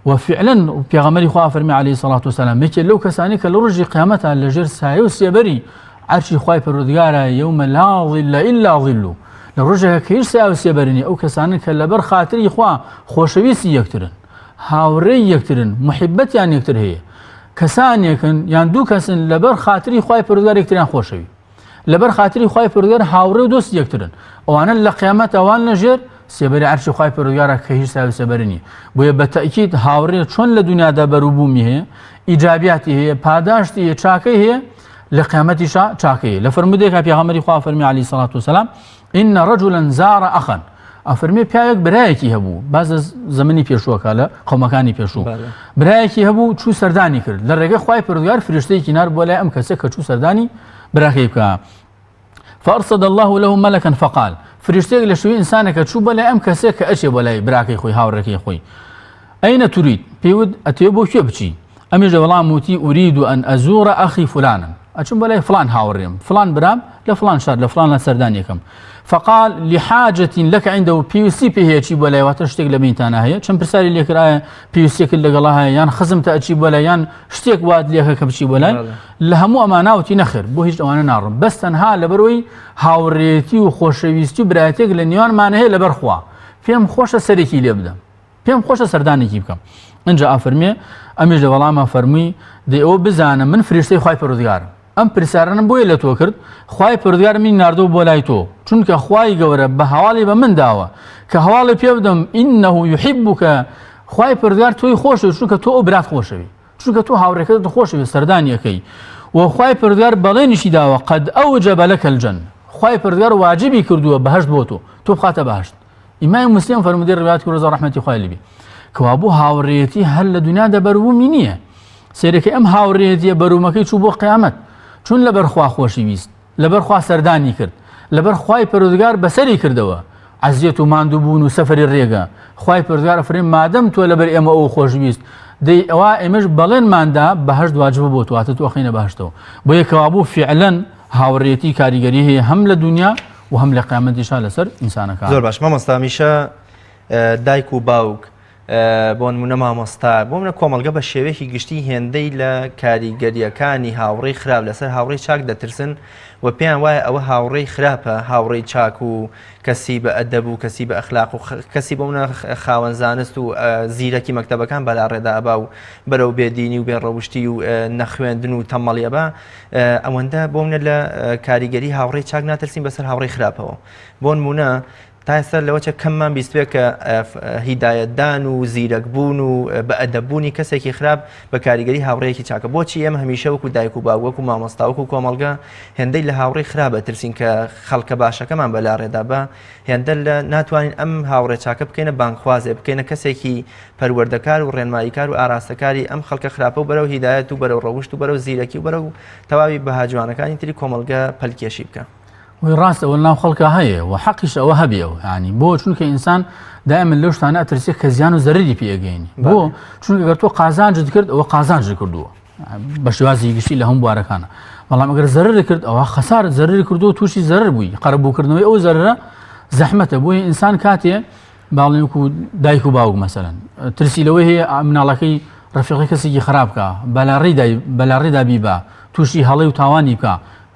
و فعلا پێغەمبەری خوا فەرمی عەلەیهی سەڵات وسەلام یەکێ لەو کەسانی کە لە ڕۆژی قیامەتا لەژێر سایە و سێبەری عەرشی خوای پەروەردگارە یوم لا ظل الا ظل لە ڕۆژێک کە هیچ سایە و سێبەری نییە ئەو کەسانە کە لەبەر خاتری خوا خۆشەویستی یەکترن هاوڕێی یەکترن محبەتیان یەکتر هەیە کەسانێکن یان دوو کەسن لەبەر خاتری خوای پەروەردگار یەکتریان خۆشەوی لەبەر خاتری خوای پەروەردگار هاوڕێ و دۆستی یەکترن ئەوانە لە قیامەت ئەوان لە ژێر سێبەری عەرشی خوای پەروەردگارە کە هیچ سایە و سێبەری نییە بۆیە بە تەئکید هاوڕێ چۆن لە دنیادا بەروبوومی هەیە ئیجابیاتی هەیە پاداشتی هەیە چاکەی هەیە لە قیامەتیشا چاکەی هەیە لە فەرموودێکا پێغەمبەری خوا فەرمی عەلەیهی سەڵات وسەلام إن رجلا زار أخا ئەفەرمێ پیاوێک برایەکی هەبوو باز لە زەمنی پێشووەکە لە قەومەکانی پێشوو برایەکی هەبوو چوو سەردانی کرد لە ڕێگەی خوای پەروەردگار فریشتەیەکی نار بۆ لای ئەم کەسە کە چوو سەردانی براکەی بکە فأرصد الله له ملكا فقال فریشتەیەک لە شوێن ئینسانێکە چوو بۆ لای ئەم کەسێک کە ئەچێ بۆ لای براکەی خۆی هاوڕێکەی خۆی أين تريد پێوت ئەتەوێ بۆ کوێ بچی ئەمیش لە وەڵام وتی أريد أن أزور أخي فلانا ئەچم بۆ لای فڵان هاوڕێم فڵان برام لە فڵان شار لە فڵان لە سەردان یەکەم فقال لحاجة لك عنده پێویستی پێ هەیە چی بۆ لای واتە شتێک لە بینتانە هەیە چەند پرسیاری لێکرد ئایا پێویستیەکرد لەگەڵا هەیە یان خزمتە ئەچی بۆ لای یان شتێک وات لێکە کە بچی بۆ لای لە هەموو ئەمانە وتی نەخێر بۆ هیچ ئەوانە ناڕم بەس تەنها لەبەرەوەی هاوڕێتی و خۆشەویستی و برایەتێک لە نێوانمان هەیە لەبەر خوا پێم خۆشە سەرێکی لێ بدەم پێم خۆشە سەردانێکی بکەم ئینجا ئافەرمێ ئەمیش لە وەڵاما فەرمووی دەی ئەوە بزانە من فریشتەی خوای پەروەردگارم ئەم پرسیارانم بۆیە لە تۆ کرد خوای پەروەردگار منی ناردووە بۆ لای تۆ چونکە خوای گەورە بە هەواڵی بە من داوە کە هەواڵی پێ بدەم إنه يحبك خوای پەروەردگار تۆی خۆشەوێت چونکە تۆ ئەو برات خۆشەوی چونکە تۆ هاوڕێکەت خۆشەوێت سەردانی ئەکەی و خوای پەروەردگار بەڵێنیشی داوە قد أوجب لك الجنة خوای پەروەردگار واجبی کردووە بەهەشت بۆ تۆ تۆ بخاتە بەهەشت ئیمامی موسلیم فەرموودەی ڕیوایەت کردووە ڕەزا ڕەحمەتی خوای لێ بێ کەوابوو هاوڕێیەتی هەر لە دنیادا بەروبوومی نییە سەیرەکەی ئەم هاوڕێیەتیە بەرومەکەی چوو بۆ قیامەت چون لەبەر خوا خۆشی ویست لەبەر خوا سەردانی کرد لەبەر خوای پەروەردگار بەسەری کردەوە عەزیەت و ماندووبوون و سەفەری ڕێگە خوای پەروەردگار ئەفەرمێ مادەم تۆ لەبەر ئێمە ئەو خۆشویست دەی ئەوە ئێمەش بەڵێنماندا بەهەشت واجبە بۆ تۆ واتە تۆ ئەخەینە بەهەشتەوە بۆیە کەوابوو فعلەن هاوڕێیەتی کاریگەری هەیە هەم لە دنیا و هەم لە قیامەتیشا لەسەر ئینسانەکان. زۆر باش مامۆستا هەمیشە دایک و باوک بۆ نمونە مامۆستا بۆ منە کۆمەڵگە بە شێوەیەکی گشتی هێندەی لە کاریگەریەکانی هاوڕێی خراپ لەسەر هاوڕێی چاک دەترسن و پێیان وایە ئەوە هاوڕێی خراپە هاوڕێی چاک و کەسی بە ئەدەب و کەسی بە ئەخلاق و کەسی بۆ منە خاوەن زانست و زیرەکی مەکتەبەکان بەلا ڕێدا ئەبا و بەرەو بێدینی و بێڕەوشتی و نەخوێندن و تەمەڵی ئەبا ئەوەندە بۆ منە لە کاریگەری هاوڕێی چاک ناترسین بەسەر هاوڕێی خراپەوە بۆ نمونە. تا ئێستا لەوەچە کەممان بیستوێ کە هیدایەتدان و زیرەکبوون و بەئەدەببوونی کەسێکی خراپ بە کاریگەری هاوڕێیەکی چاکە. بۆچی ئێمە هەمیشە وەکو دایک و باوک، وەکو مامۆستا، وەکو کۆمەڵگە هێندەی لە هاوڕێی خراپ ئەترسین کە خەڵکە باشەکەمان بە لاڕێدا بە هێندە لە ناتوانین ئەم هاوڕێ چاکە بکەینە بانگخوازێ، بکەینە کەسێکی پەروەردەکار و ڕێنماییکار و ئاراستەکاری ئەم خەڵکە خراپە و بەرەو هیدایەت و بەرەو ڕەوشت و بەرەو زیرەکی و بەرەو تەواوی بەها جوانەکانی تری کۆمەڵگە پەلکێشی بکا. وەی ڕاست ئەوە ناو خەڵکا هەیە و حەقیش ئەوە هەبێ ئەو ینی بۆ چونکە ئینسان دائما لەو شتانە ئەترسێ کە زیان و زەرری پێ ئەگەینی بۆ چونکە گەر تۆ قازانجت کرد ئەوە قازانجت کردووە بە شێوازی گشتی لە هەموو بوارەکانە بەڵام ئەگەر زەرر کرد ئەوە خەسارت زەرری کردو تووشی زەرر بووی قەرەبووکردنەوەی ئەو زەررە زەحمەتە بۆیە ئینسان کاتێ باڵێن وەکو دایک و باوک مەسەلەن ترسی لەوەی هەیە مناڵەکەی ڕەفیقی کەسێکی خراپ بکە بەلاڕێدا بەلاڕێدا بیبا تووشی هەڵەی و تاوانی بکە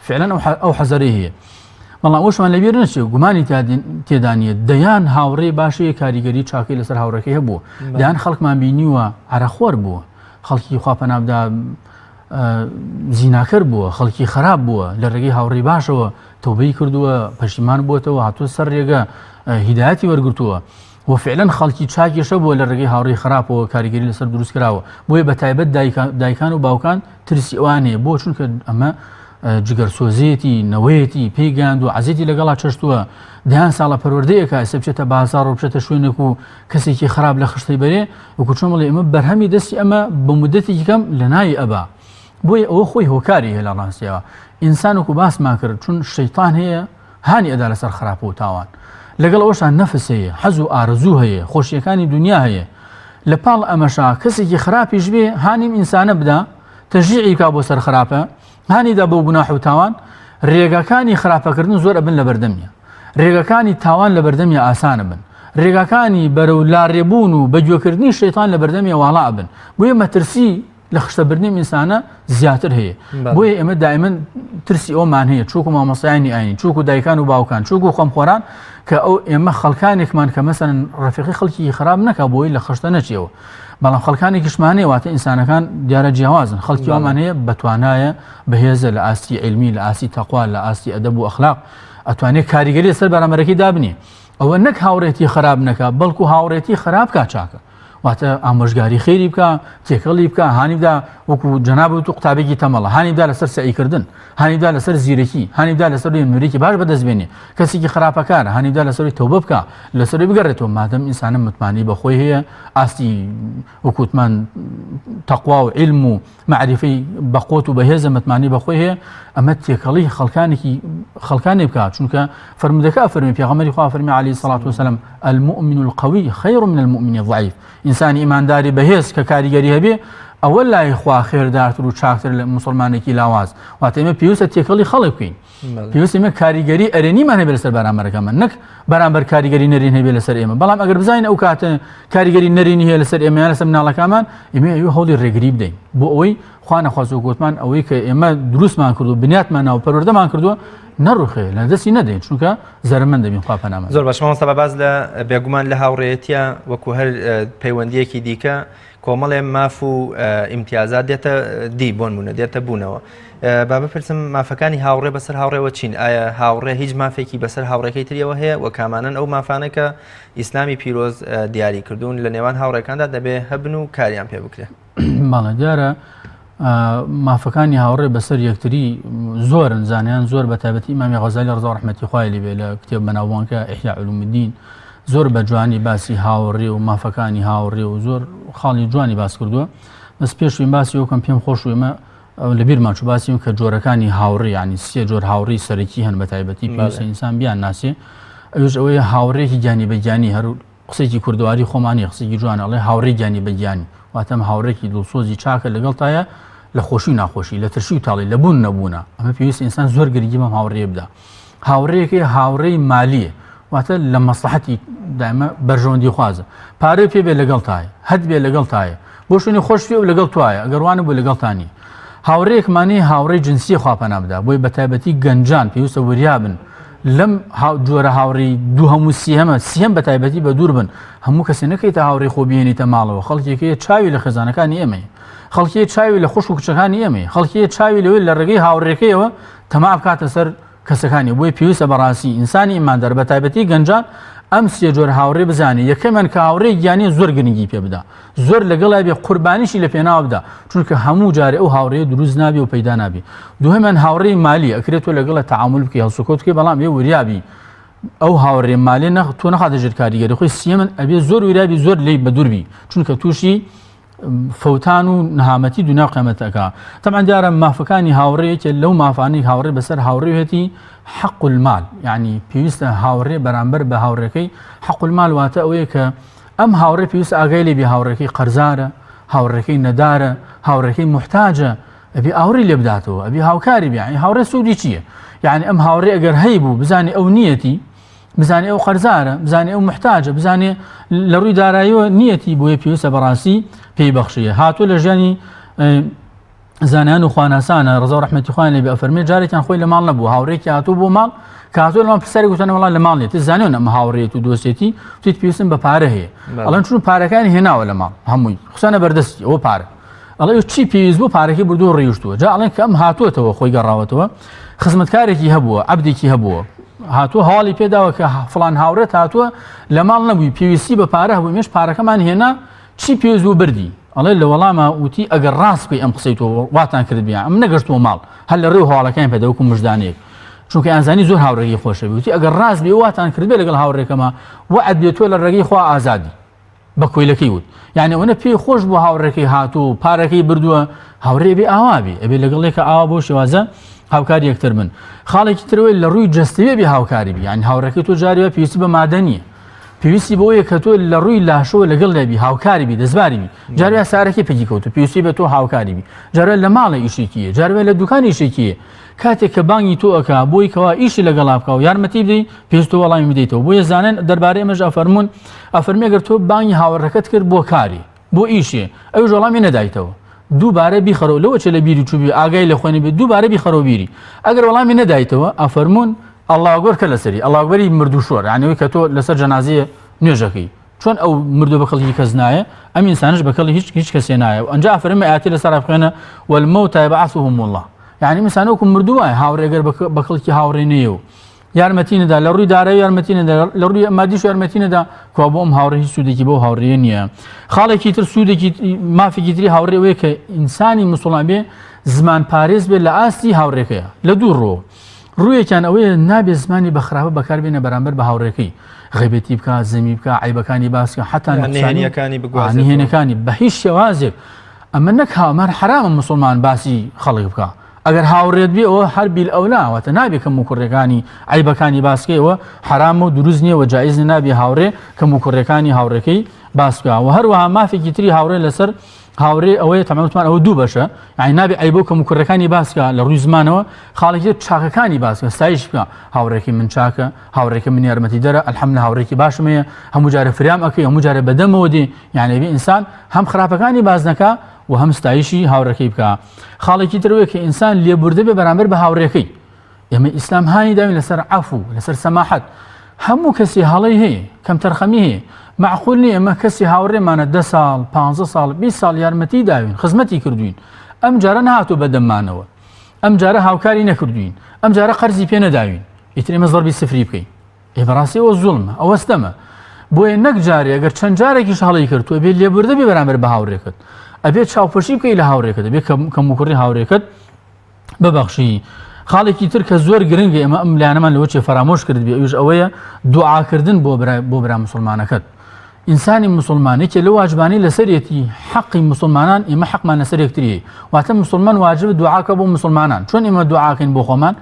فعلا ئەو حەزەرەی هەیە بەڵام ئەوشمان لەبیر نەچێ گومانی تێدا نییە دەیان هاوڕێ باشەیە کاریگەری چاکەی لەسەر هاوڕێکەی هەبوو دەیان خەڵکمان بینیوە عەرەخۆر بووە خەڵکی خوا پەنابدا زیناکەر بووە خەڵکی خراپ بووە لە ڕێگەی هاوڕێی باشەوە تەوبەی کردووە پەشیمان بووەتەوە هاتووە سەر ڕێگە هیدایەتی وەرگرتووە و فعلا خەڵکی چاکیشە بووە لە ڕێگەی هاوڕێی خراپەوە کاریگەری لەسەر دروست کراوە بۆیە بە تایبەت دایکان و باوکان ترسی ئەوان هەیە بۆ چونکە ئەمە جگەرسۆزیەتی نەوەیەتی پێی گەیاند و عەزێتی لەگەڵا چەشتووە دەیان ساڵە پەروەردەیەکە ئێستا بچێتە بازاڕ و بچێتە شوێنێک و کەسێکی خراپ لە خشتەی بەرێ وەکو چۆن بڵێ ئێمە بەرهەمی دەستی ئەمە بە مدەتێکی کەم لە ناوی ئەبا بۆیە ئەوە خۆی هۆکاری هەیە لە ڕاستیەوە ئینسان وەکو باسمان کرد چون شەیتان هەیە هانی ئەدا لەسەر خراپە و تاوان لەگەڵ ئەوەشا نەفس هەیە حەز و ئارەزوو هەیە خۆشیەکانی دنیا هەیە لە پاڵ ئەمەشا کەسێکی خراپیش بێ هانیم ئینسانە بدا تەشجیعی کا بۆ سەر خراپە هانی دا بۆ گوناح و تاوان رێگاکانی خراپەکردن زۆر ئەبن لە بەردەمیا رێگاکانی تاوان لە بەردەمیا ئاسانە بن رێگاکانی بەرەو لاڕێبوون و بەگوێکردنی شەیتان لە بەردەمیا واڵا ئەبن بۆیە مەترسی لە خشتەبردنی ئەم ئینسانە زیاتر هەیە بۆیە ئێمە دائما ترسی ئەومان هەیە چووک و مامۆستایانی ئاین چووک و دایکان و باوکان چووک و خەمخۆران کە ئەو ئێمە خەڵکانێکمان کە مەسەن ڕەفیقی خەڵکی خراپ نەکا بۆی لە خشتە نەچیەوە بەڵام خەڵکانێکیشمان هەیە واتە ئینسانەکان دیارە جیاوازن خەڵکی وامان هەیە بەتوانایە بەهێزە لە ئاستی عیلمی لە ئاستی تەقوا لە ئاستی ئەدەب و ئەخلاق ئەتوانێت کاریگەری لەسەر بەرامبەرەکەی دابنێ ئەوە نەک هاوڕێتی خراپ نەکا بەڵکو هاوڕێتی خراپ کا چاکە واتە ئامۆژگاری خێری بکە تێکەڵی بکە هانی بدا وەکو جەنابت و قوتابێکی تەمەڵە هانی بدا لەسەر سەعیکردن هانی بدا لەسەر زیرەکی هانی بدا لەسەر نمرێکی باش بەدەست بێنێ کەسێکی خراپەکارە هانی بدا لەسەری تەوبە بکە لەسەری بگەڕێتەوە مادەم ئینسانە متمانەی بەخۆی هەیە ئاستی وەکوتمان تەقوا و علم و مەعریفەی بەقوت و بەهێزە متمانەی بەخۆی هەیە ئەمە تێکەڵی خەڵکانێکی خەڵکانی بکات چونکە فەرمودەکە فەرمی پێغەمبەری خوا فەرمی عەلەیهی سەڵات وسلام المؤمن القوی خیر من المؤمن الضعیف ئینسانی ئیمانداری بەهێز کە کاریگەری هەبێ ئەوە لای خوا خێردارتر و چاکتر لە موسڵمانێکی لاواز واتە ئێمە پێویستە تێکەڵی خەڵک بکەین پێویستە ئێمە کاریگەری ئەرێنیمان هەبێت لەسەر بەرامبەرەکەمان نەک بەرامبەر کاریگەری نەرێن هەبێت لەسەر ئێمە بەڵام ئەگەر بزانین ئەو کاتە کاریگەری نەرێنی هەیە لەسەر ئێمە یان لەسەر مناڵەکانمان ئێمە ئەوێ هەوڵی ڕێگری بدەین بۆ ئەوەی خوا نەخواست و گوتمان ئەوەی کە ئێمە دروستمان کردو بنیاتمان ناو پەروەردەمان کردووە نەڕوخێ لە دەستی نەدەین چونکە زەرمەند دەبین خوا پەنامان زۆر باش مامۆستا بە باس لە بێگومان لە هاوڕێیەتیە وەکو هەر پەیوەندیەکی دیکە کۆمەڵێ ماف و ئیمتیازات دێتە دی بۆنمونە دێتە بوونەوە با بپرسم مافەکانی هاوڕێ بەسەر هاوڕێوە چین ئایا هاوڕێ هیچ مافێکی بەسەر هاوڕێکەی تریەوە هەیە و کامانن ئەو مافانە کە ئیسلامی پیرۆز دیاری کردوون لە نێوان هاوڕێکاندا دەبێ هەبن و کاریان پێ بکرێت بەڵێ دیارە مافەکانی هاوڕێ بەسەر یەکتری زۆرن زانیان زۆر بە تایبەتی ئیمامی غەزالی ڕەزا ڕەحمەتی خوای لێ بێ لە کتێب بەناوبانگە ئیحیا علوم الدین زۆر بە جوانی باسی هاوڕێ و مافەکانی هاوڕێ و زۆر خاڵی جوانی باس کردووە بەس پێشوین باسی وکەم پێم خۆش ئێمە لە بیرمان چوو باسی کە جۆرەکانی هاوڕێ ینی سێ جۆر هاوڕی سەرەکی هەن بە تایبەتی پێویستە ئینسان بیان ناسێ ئەوش ئەوەیە هاوڕێکی گیانی بە گیانی هەر قسێکی کوردەواری خۆمانی قسێکی جوان ئەڵێ هاوڕێی گیانی بە گیانی واتەم هاوڕێکی دڵسۆزی چاکە لەگەڵتایە لە خۆشی و ناخۆشی لە ترشی و تاڵی لە بوون نەبوونە ئەمە پێویست ئینسان زۆر گرنگی بەم هاوڕێیە بدا هاوڕێیەکەی هاوڕێی مالیە واتە لە مەسلحەتی دایمە بەرژەوەندی خوازە پارەی پێ بێ لەگەڵ تایە هەت بێ لەگەڵ تایە بۆ شوێنی خۆش بێ و لەگەڵ توایە ئەگەر وانە بۆ لەگەڵتانی هاوڕێیەکمانی هاوڕێی جنسی خوا پەنا بدا بۆی بەتایبەتی گەنجان پێویستە وریا بن لەم جۆرە هاوڕێی دووهەم و سیهەمە سیهەم بە تایبەتی بە دوور بن هەموو کەسێ نەکەیتە هاوڕێی خۆ بهێنیتە ماڵەوە خەڵکێکەیە چاوی لە خێزانەکانی ئێمەیە خەڵکی چاوی لە خوشک و کچەکانی ئێمەیە خەڵکی چاوی لەوەی لە ڕێگەی هاوڕێکەیەوە تەما بکاتە سەر کەسەکانی بۆیە پێویستە بەڕاستی ئینسانی ئیماندار بە تایبەتی گەنجان ئەم سێ جۆر هاوڕێ بزانێ یەکەمیان کە هاوڕێی گیانیە زۆر گرنگی پێ بدە زۆر لەگەڵای بێ قوربانیشی لە پێناو بدە چونکە هەموو جارێ ئەو هاوڕێیە دروست نابێ و پەیدا نابێ دووهەمیان هاوڕێی مالی ئەکرێت تۆ لەگەڵە تەعامول بکەی هەڵسوکەوت بکەی بەڵام بێ وریابی ئەو هاوڕێ مالێ نەخ تۆ نەخاتە ژێر کاریگەری خۆی سیەمن ئەبێ زۆر وریابی زۆر لێی بەدوور بی چونکە تووشی فەوتان و نەهامەتی دونیا و قیامەت ئەکا. تەبعەن دیارە مافەکانی هاوڕێ یەکێ لەو مافانەی هاوڕێ بەسەر هاوڕێیەتی حەق المال یعنی پێویستە هاوڕێ بەرامبەر بە هاوڕێکەی حەق المال واتە ئەوەیە کە ئەم هاوڕێ پێویست ئاگای لێ بێ هاوڕێکەی قەرزارە هاوڕێکەی نەدارە هاوڕێکەی محتاجە ئەبێ ئاوڕی لێ بداتەوە ئەبێ هاوکاری بێ یعنی هاوڕێ سوودی چییە یعنی ئەم هاوڕێ ئەگەر هەیبوو بزانێ ئەو نیەتی بزانێ ئەو قەرزارە بزانێ ئەو محتاجە بزانێ لە ڕووی داراییەوە نیەتی بۆیە پێویستە بەڕاستی پێی بەخشیە هاتوو لە ژیانی زانایان و خواناسانە ڕزا و ڕەحمەتی خوایان لێ بێ ئەفەرمێ جارێکیان خۆی لە ماڵ نەبوو هاوڕێکی هاتوو بۆ ماڵ کە هاتوو لە ماڵ پرسیاری گوتنە وەڵا لە ماڵ نیە زانیون ئەمە هاوڕێت و دۆستێتی وتیت پێویستم بە پارە هەیە ئەڵێن چون پارەکانی هێناوە لە ماڵ هەمووی خسانە بەردەستی ئەوە پارە ئەڵێ چی پێویست بوو پارەکەی بردووە ڕیشتووە جا ئەڵێن کە ئەم هاتووەتەوە خۆی گەڕاوەتەوە خزمەتکارێکی هەبووە عەبدێکی هەبووە هاتووە هەواڵی پێداوە کە فڵان هاوڕێت هاتووە لە ماڵ نەبووی پێویستی بە پارە هەبوو مێش پارەکەمان هێنا چی پێویست بوو بردی ئەڵێ لە وەڵامە وتی ئەگەر ڕاست بکەی ئەم قسەی تۆ واتان کرد بیان ئەم نەگەشتووە ماڵ هەر لە ڕێو هەواڵەکان پێدا وەکو مژدانەیەک چونکە ئەنزانی زۆر هاوڕێکی خۆشەوی وتی ئەگەر ڕاست بێ واتان کرد بێ لەگەڵ هاوڕێکەمە وەعد بێ تۆ لە ڕێگەی خوا ئازادی بە کۆیلەکەی وت یعنی ئەوەنە پێی خۆش بوو هاوڕێکەی هاتوو و پارەکەی بردووە هاوڕێ بێ ئاوا بێ ئەبێ لەگەڵ یەکە ئاوا بۆ شێوازە هاوکاری یەکتر بن خاڵێکی ترەوەی لە ڕووی جەستەوێ بێ هاوکاری بی یعنی هاوڕێکەی تۆ جاریوە پێویستی بە مادە نییە پێویستی بۆیە کە تۆ لە ڕووی لاشەوە لەگەڵ لێبی هاوکاری بی دەستباری بی جاروە سارەکەی پێکی کەوتو پێویستی بە تۆ هاوکاری بی جاروە لە ماڵێ ئیشێکیە جاروە لە دوکان ئیشێکیە کاتێک کە بانگی تۆ ئەکا بۆی کەوا ئیشی لەگەڵا بکا و یارمەتی بدەی پێش تۆ وەڵامی بدەیتەوە بۆیە زانن دەربارەی ئەمەش ئەفەرموون ئەفەرمی ئەگەر تۆ بانگی هاوڕەکەت کرد بۆ کاری بۆ ئیشێ ئەویش وەڵامی نەدایتەوە دووبارە بیخەرەوە لەوە چێ لە بیری چوبی ئاگای لە خوێنی بێ دووبارە بیخەرەوە بیری ئەگەر وەڵامی نەدایتەوە ئەفەرموون ئەڵڵا ئەکبەر کە لەسەری ئەڵڵا ئەکبەری مردوو شۆر یعنی ئەوەی کە تۆ لەسەر جەنازەیە نوێژەکەی چۆن ئەو مردووە بە کەڵکی کەس نایە ئەم ئینسانش بە کەڵی هیچ هیچ کەسێ نایە و ئەنجا ئەفەرمێ ئاتی لەسەر بخوێنە والموتى يبعثهم الله یعنی ئینسان وەکو مردوو وایە هاوڕێگەر بە کەڵکی هاوڕێ نەیە و یارمەتی نەدا لە ڕووی دارایی یارمەتی نەدا لە ڕووی مادیش یارمەتی نەدا کوا بۆ ئەم هاوڕێ هیچ سوودێکی بۆ هاوڕێ نییە خاڵێکی تر سوودێکی مافێکی تری هاوڕێ ئەوەیە کە ئینسانی مسوڵمان بێ زمان پارێز بێ لە ئاستی هاوڕێکەیە لە دوو ڕوو ڕوویەکیان ئەوەیە نابێ زمانی بە خراپە بەکاربێنە بەرامبەر بە هاوڕێکەی غیبەتی بکا زەمی بکا عیبەکانی باس بکا حتا نهێنیەکانی بگوازێتەوە نهێنەکانی بە هیچ شێوازێک ئەمە نەک هاومار حرامە مسلمان باسی خەڵک بکا ئەگەر هاوڕێت بێ ئەوە هەر بیل ئەولا واتە نابێ کەم و کوڕەکانی عیبەکانی باسکەیەوە حرامە و دروست نییە و جایز نییە نابێ هاوڕێ کەم و کوڕەکانی هاوڕێکەی باس بکا و هەروەها مافێکی تری هاوڕێ لەسەر هاوڕێ ئەوەیە تەمان وتمان ئەوە دوو بەشە یعنی نابێ عەیبە و کەموکوڕیەکانی باس بکا لە ڕووی زمانەوە خاڵێکی تر چاکەکانی باس بکا ستایش بکا هاوڕێکی من چاکە هاوڕێکی من یارمەتیدەرە الحمدلله هاوڕێکی باشم هەیە هەموو جارە فریام ئەکەی هەموو جارە بەدەمەوە دێ یعنی ئەبێ ئینسان هەم خراپەکانی باس نەکا و هەم ستایشی هاوڕێکەی بکا خاڵێکی تر ئەوەیە کە ئینسان لێبوردە بێ بەرامبەر بە هاوڕێکەی ئێمە ئیسلام هانی داوین لەسەر عەفو لەسەر سەماحەت هەموو کەسی هەڵەی هەیە کەمتەرخەمی هەیە معقول نییە ئێمە کەسی هاوڕێمانە دە ساڵ پ ساڵ 20 ساڵ یارمەتی داوین خزمەتی کردوین ئەم جارە نهاتوو بەدەممانەوە ئەم جارە هاوکاری نەکردوین ئەم جارە قەرزی پێ نەداوین ئیتر ئێمە زەربی سفری بکەین ئێ بەڕاستی ئەوە زوڵمە ئەوە ستەمە بۆیە نەک جارێ ئەگەر چەند جارێکیش هەڵی کرد تۆ بێ لێبوردە بێ بەرامبەر بە هاوڕێکت ئەبێ چاوپۆشی بکەی لە هاوڕێکت ئەبێ کەموکوڕی هاوڕێکت ببەخشی. خاڵێکی تر کە زۆر گرنگە ئێمە ئەم لایەنەمان لەوە چێ فەرامۆش کرد بێ ئەویش ئەوەیە دوعاکردن بۆ برا بۆ برا مسلمانەکەت ئینسانی مسلمان یەکێ لە واجبانی لەسەرێتی حەقی مسلمانان ئێمە حەقمان لەسەر یەکتری واتە مسلمان واجب دوعاکە بۆ مسلمانان چۆن ئێمە دوعاکەین بۆ خۆمان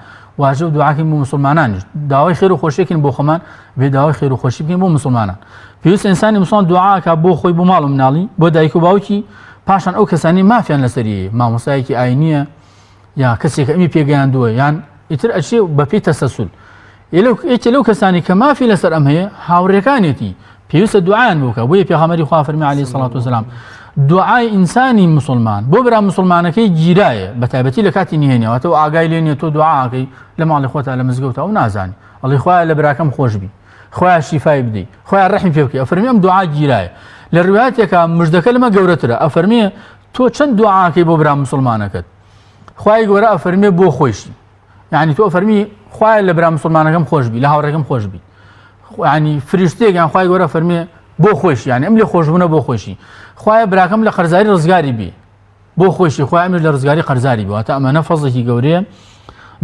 واجب دوعاکەین بۆ مسلمانانیش داوای خێر و خۆشیەکەین بۆ خۆمان بێ داوای خێر و خۆشی بکەین بۆ مسلمانان پێویست ئینسانی مسلمان دوعاکە بۆ خۆی بۆ ماڵ و مناڵی بۆ دایک و باوکی پاشان ئەو کەسانی مافیان لەسەری مامۆستایەکی ئاینیە یا کەسێک ئەمی پێگەیاندووە یان ئیتر ئەچێ بەپێی تەسەسول یەکێ لەو کەسانی کە مافی لەسەر ئەم هەیە هاوڕێکانێتی پێویستە دوعایان بۆ بکە بۆیە پێغەمبەری خوا فەرمی عەلەیهی سەڵات وسلام دوعای ئینسانی مسلمان بۆ برا مسلمانەکەی گیرایە بە تایبەتی لە کاتی نهێنیەوە تۆ ئاگای لێ نیە تۆ دوعاکەی لە ماڵی خۆتا لە مزگەوتە ئەو نازانی ئەڵی خوایە لە براکەم خۆش بی خوایە شیفای بدەی خوایە ڕەحمی پێ بکەی ئەفەرمی ئەم دوعا گیرایە لە ڕوایەتێکا مژدەکە لەمە گەورەترە ئەفەرمی تۆ چەند دوعاکەی بۆ برا مسلمانەکەت خوای گەورە ئەفەرمێ بۆ خۆیشی یعنی تۆ فەرمی خوایە لە برا مسلمانەکەم خۆش بی لە هاوڕێکەم خۆش بی. ینی فریشتێک یان خوای گەورە فەرمێ بۆ خۆشی یانی ئەم لێ خۆشبوونە بۆ خۆشی خوایە براکەم لە قەرزاری ڕزگاری بی بۆ خۆشی خوای ئەمیش لە ڕزگاری قەرزاری بوو واتە ئەمانە فەزڵێکی گەورەیە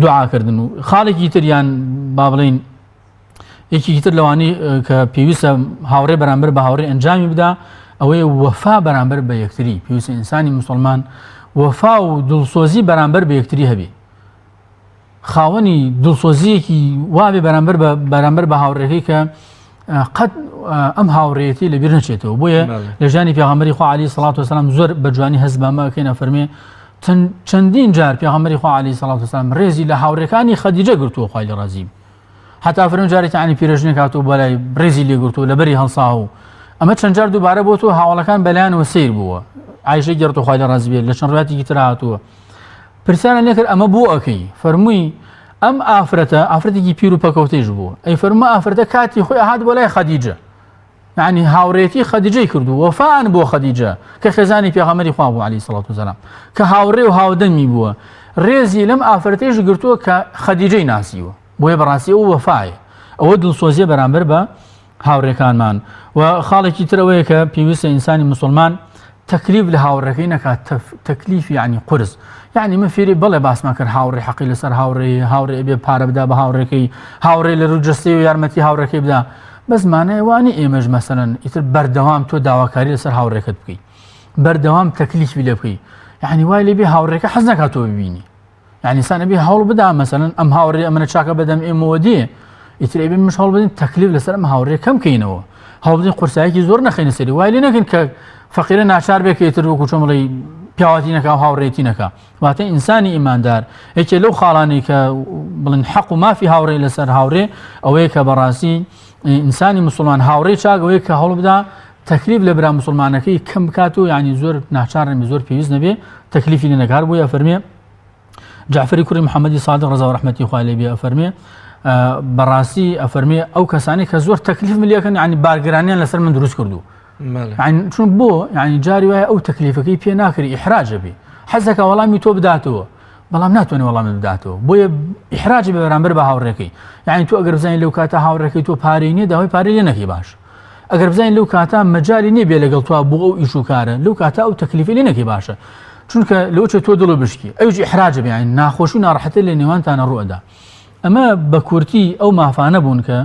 دوعاکردن و خاڵێکی تر یان با بڵێین یەکێکی تر لەوانی کە پێویستە هاوڕێ بەرامبەر بە هاوڕێ ئەنجامی بدا ئەوەیە وەفا بەرامبەر بە یەکتری پێویستە ئینسانی مسلمان وەفا و دڵسۆزی بەرامبەر بە یەکتری هەبێ خاوەنی دڵسۆزیەکی وابێ بەرامبەر بە بەرامبەر بە هاوڕێکەی کە قەت ئەم هاوڕێتی لەبیر نەچێتەوە بۆیە لە ژیانی پێغەمبەری خوا عەلەیهی سڵات وسلام زۆر بە جوانی هەست بەمە ئەکەین ئەفەرمێ چەندین جار پێغەمبەری خوا عەلەیهی سڵات وسلام ڕێزی لە هاوڕێکانی خەدیجە گرتووە خوای لێ ڕازی حتا فەرم جارێکی عنی پیرەژنێک هاتوو بەلای ڕێزی لێ گرتووە لەبەری هەڵساوە و ئەمە چەند جار دووبارە بۆ تۆ هاوڵەکان بەلایەنەوە سیر بووە عایشە گەڕتو خوای لێ ڕازی بێت لە چەند ڕواتێکی تر هاتووە پرسیاریان لێ کرد ئەمە بۆ ئەکەی؟ فەرمووی ئەم ئافرەتە ئافرەتێکی پیر و پەکەوتەیش بوو ئەی فەرموو ئافرەتە کاتی خۆی ئەهات بۆ لای خەدیجە یعنی هاوڕێتی خەدیجەی کرد و وەفان بۆ خەدیجە کە خێزانی پێغەمبەری خوا بوو عەلەیهی سڵات وسەلام کە هاوڕێ و هاودەمی بووە ڕێزی لەم ئافرەتەیش گرتووە کە خەدیجەی ناسیوە بۆیە بەڕاستی ئەو وەفایە ئەوە دڵسۆزیە بەرامبەر بە هاوڕێکانمان و خاڵێکی تر ئەوەیە کە پێویستە ئینسانی مسلمان تەکلیف لە هاوڕێکەی نەکات تەکلیف یعنی قرس یعنی من فێری بەڵێ باسمان کرد هاوڕێ حەقی لەسەر هاوڕێ هاوڕێ بێ پارە بدا بە هاوڕێکەی هاوڕێ لە ڕوو جەستەی و یارمەتی هاوڕێکەی بدا بەس مانای وانی ئێمەش مەسەلەن ئیتر بەردەوام تۆ داواکاری لەسەر هاوڕێکەت بکەیت بەردەوام تەکلیفی لێ بکەیت یعنی وای لێ بێ هاوڕێکە حەز نەکات تۆ ببینی یعنی ئینسان ئەبێ هەوڵ بدا مەسەلەن ئەم هاوڕێ ئەمنە چاکە بەدەم ئێمەوە دێ ئیتر ئەبێ منش هەوڵ بدەین تەکلیف لەسەر ئەم هاوڕێ کەم کەینەوە هەوڵ بدەین قورسایەکی زۆر نەخەینە سەری وای لێ نەکەین کە فەقیرە ناچار بێ کە ئیتر وەکو چۆن بڵێی پیاوەتی نەکا و هاوڕێتی نەکا واتە ئینسانی ئیماندار یەکێ لەو خاڵانەی کە بڵێن حەق و مافی هاوڕێ لەسەر هاوڕێ ئەوەیە کە بەڕاستی ئینسانی مسلمان هاوڕێ چاک ئەوەیە کە هەوڵ بدا تەکلیف لە برا مسلمانەکەی کەم بکات و یعنی زۆر ناچار نەبێ زۆر پێویست نەبێ تەکلیفی لێ نەکات بۆیە ئەفەرمێ جعفری کوڕی محەممەدی صادق ڕەزا و ڕەحمەتی خوای لێ بێ ئەفەرمێ بەڕاستی ئەفەرمێ ئەو کەسانی کە زۆر تەکلیف ملیەکەن یعنی بارگرانیان لەسەر من دروست کردو یعنی چون بۆ یعنی جاری وایە ئەو تەکلیفەکەی پێ ناکری ئیحراجە بێ حەزەکە وەڵامی تۆ بداتەوە بەڵام ناتوانێت وەڵامی بداتەوە بۆیە ئیحراجی بە بەرامبەر بە هاوڕێکەی یعنی تۆ ئەگەر بزانین لەو کاتە هاوڕێکەی تۆ پارەی نییە داوای پارەی لێ نەکەی باش ئەگەر بزانین لەو کاتە مەجالی نییە بێ لەگەڵ تۆ بۆ ئەو ئیش و کارە لەو کاتە ئەو تەکلیفی لێ نەکەی باشە چونکە لەوچە تۆ دڵ بشکی ئەوش ئیحراجە بێ یعنی ناخۆش و ناڕەحەتی لە نێوانتانە ڕوئەدا ئەمە بە کورتی ئەو مافانە بوون کە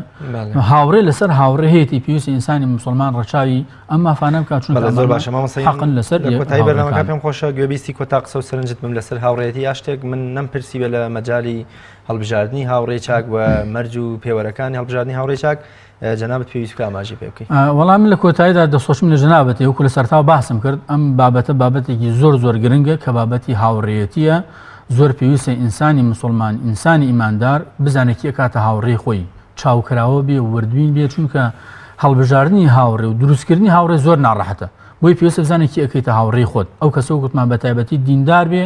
هاوڕێ لەسەر هاوڕێ هەیەی پێویستی ئینسانی مسلمان ڕەچاوی ئەم مافانە بکات چون زۆر باشە مامۆستا حەقن لەسەر کۆتایی بەرنامەکە پێم خۆشە گوێبیستی کۆتا قسە و سەرنجت بم لەسەر هاوڕێتی یا شتێک من نەمپرسی بە لە مەجالی هەڵبژاردنی هاوڕێی چاک و مەرج و پێوەرەکانی هەڵبژاردنی هاوڕێی چاک جەنابت پێویست بکە ئاماژەی پێ بکەی. وەڵا من لە کۆتاییدا دەستخۆشیم لە جەنابت وەکو لە سەرتاوە باسم کرد ئەم بابەتە بابەتێکی زۆر زۆر گرنگە کە بابەتی هاوڕێیەتیە زۆر پێویستە ئینسانی مسوڵمان ئینسانی ئیماندار بزانێت کی ئەکاتە هاوڕێی خۆی چاوکراوە بێ وردبین بێ چونکە هەڵبژاردنی هاوڕێ و دروستکردنی هاوڕێ زۆر ناڕەحەتە بۆی پێویستە بزانێت کی ئەکەیتە هاوڕێی خۆت ئەو کەسە وتمان بە تایبەتی دیندار بێ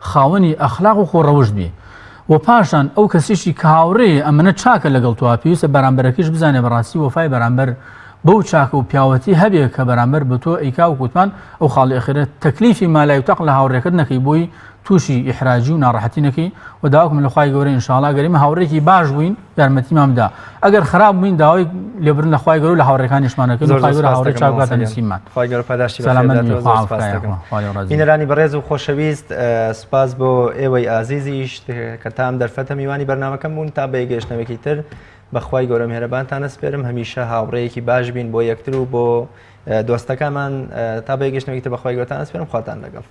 خاوەنی ئەخلاق و خۆڕەوشت بێ و پاشان ئەو کەسیشی کە هاوڕێیە ئەمەنە چاکە لەگەڵ تۆ پێویستە بەرامبەرەکەیش بزانێ بەڕاستی وەفای بەرامبەر بەو چاکە و پیاوەتی هەبێ کە بەرامبەر بە تۆ ئەیکا و گوتمان ئەو خاڵی ئەخیرە تەکلیفی ما لا یطاق لە هاوڕێکەت نەکەی بۆی تووشی ئیحراجی و ناڕەحەتی نەکەی و داواکم لە خوای گەورە ان شاء الله ئەگەر ئێمە هاوڕێکی باش بووین یارمەتیمان بدا ئەگەر خراپ بووین داوای لێبوردن لە خوای گەورە و لە هاوڕێکانیشمان دەکەین زۆر خوای زۆر گەورە سپاس هاوڕێ دەکەم چاک بکاتە مامۆستا گیان نسیبمان خوای گەورە پاداشتی بەخێر سەلامەت بی بداتەوە خوا زۆر سپاس عافکایە دەکەم خوا لێ ڕازی بێ. بینەرانی بەڕێز و خۆشەویست سپاس بۆ ئێوەی ئازیزیش کە تا ئەم دەرفەتە میوانی بەرنامەکەم بوون تا بە یەکگەیشتنەوەیەکی تر بەخوای گەورە میهرەبانتان ئەسپێرم هەمیشە هاوڕێیەکی باش بین بۆ یەکتر و بۆ دۆستەکانمان تا بە یەکگەیشتنەوەیەکی تر بەخوای گەورەتان ئەسپێرم خواتان لەگەڵ.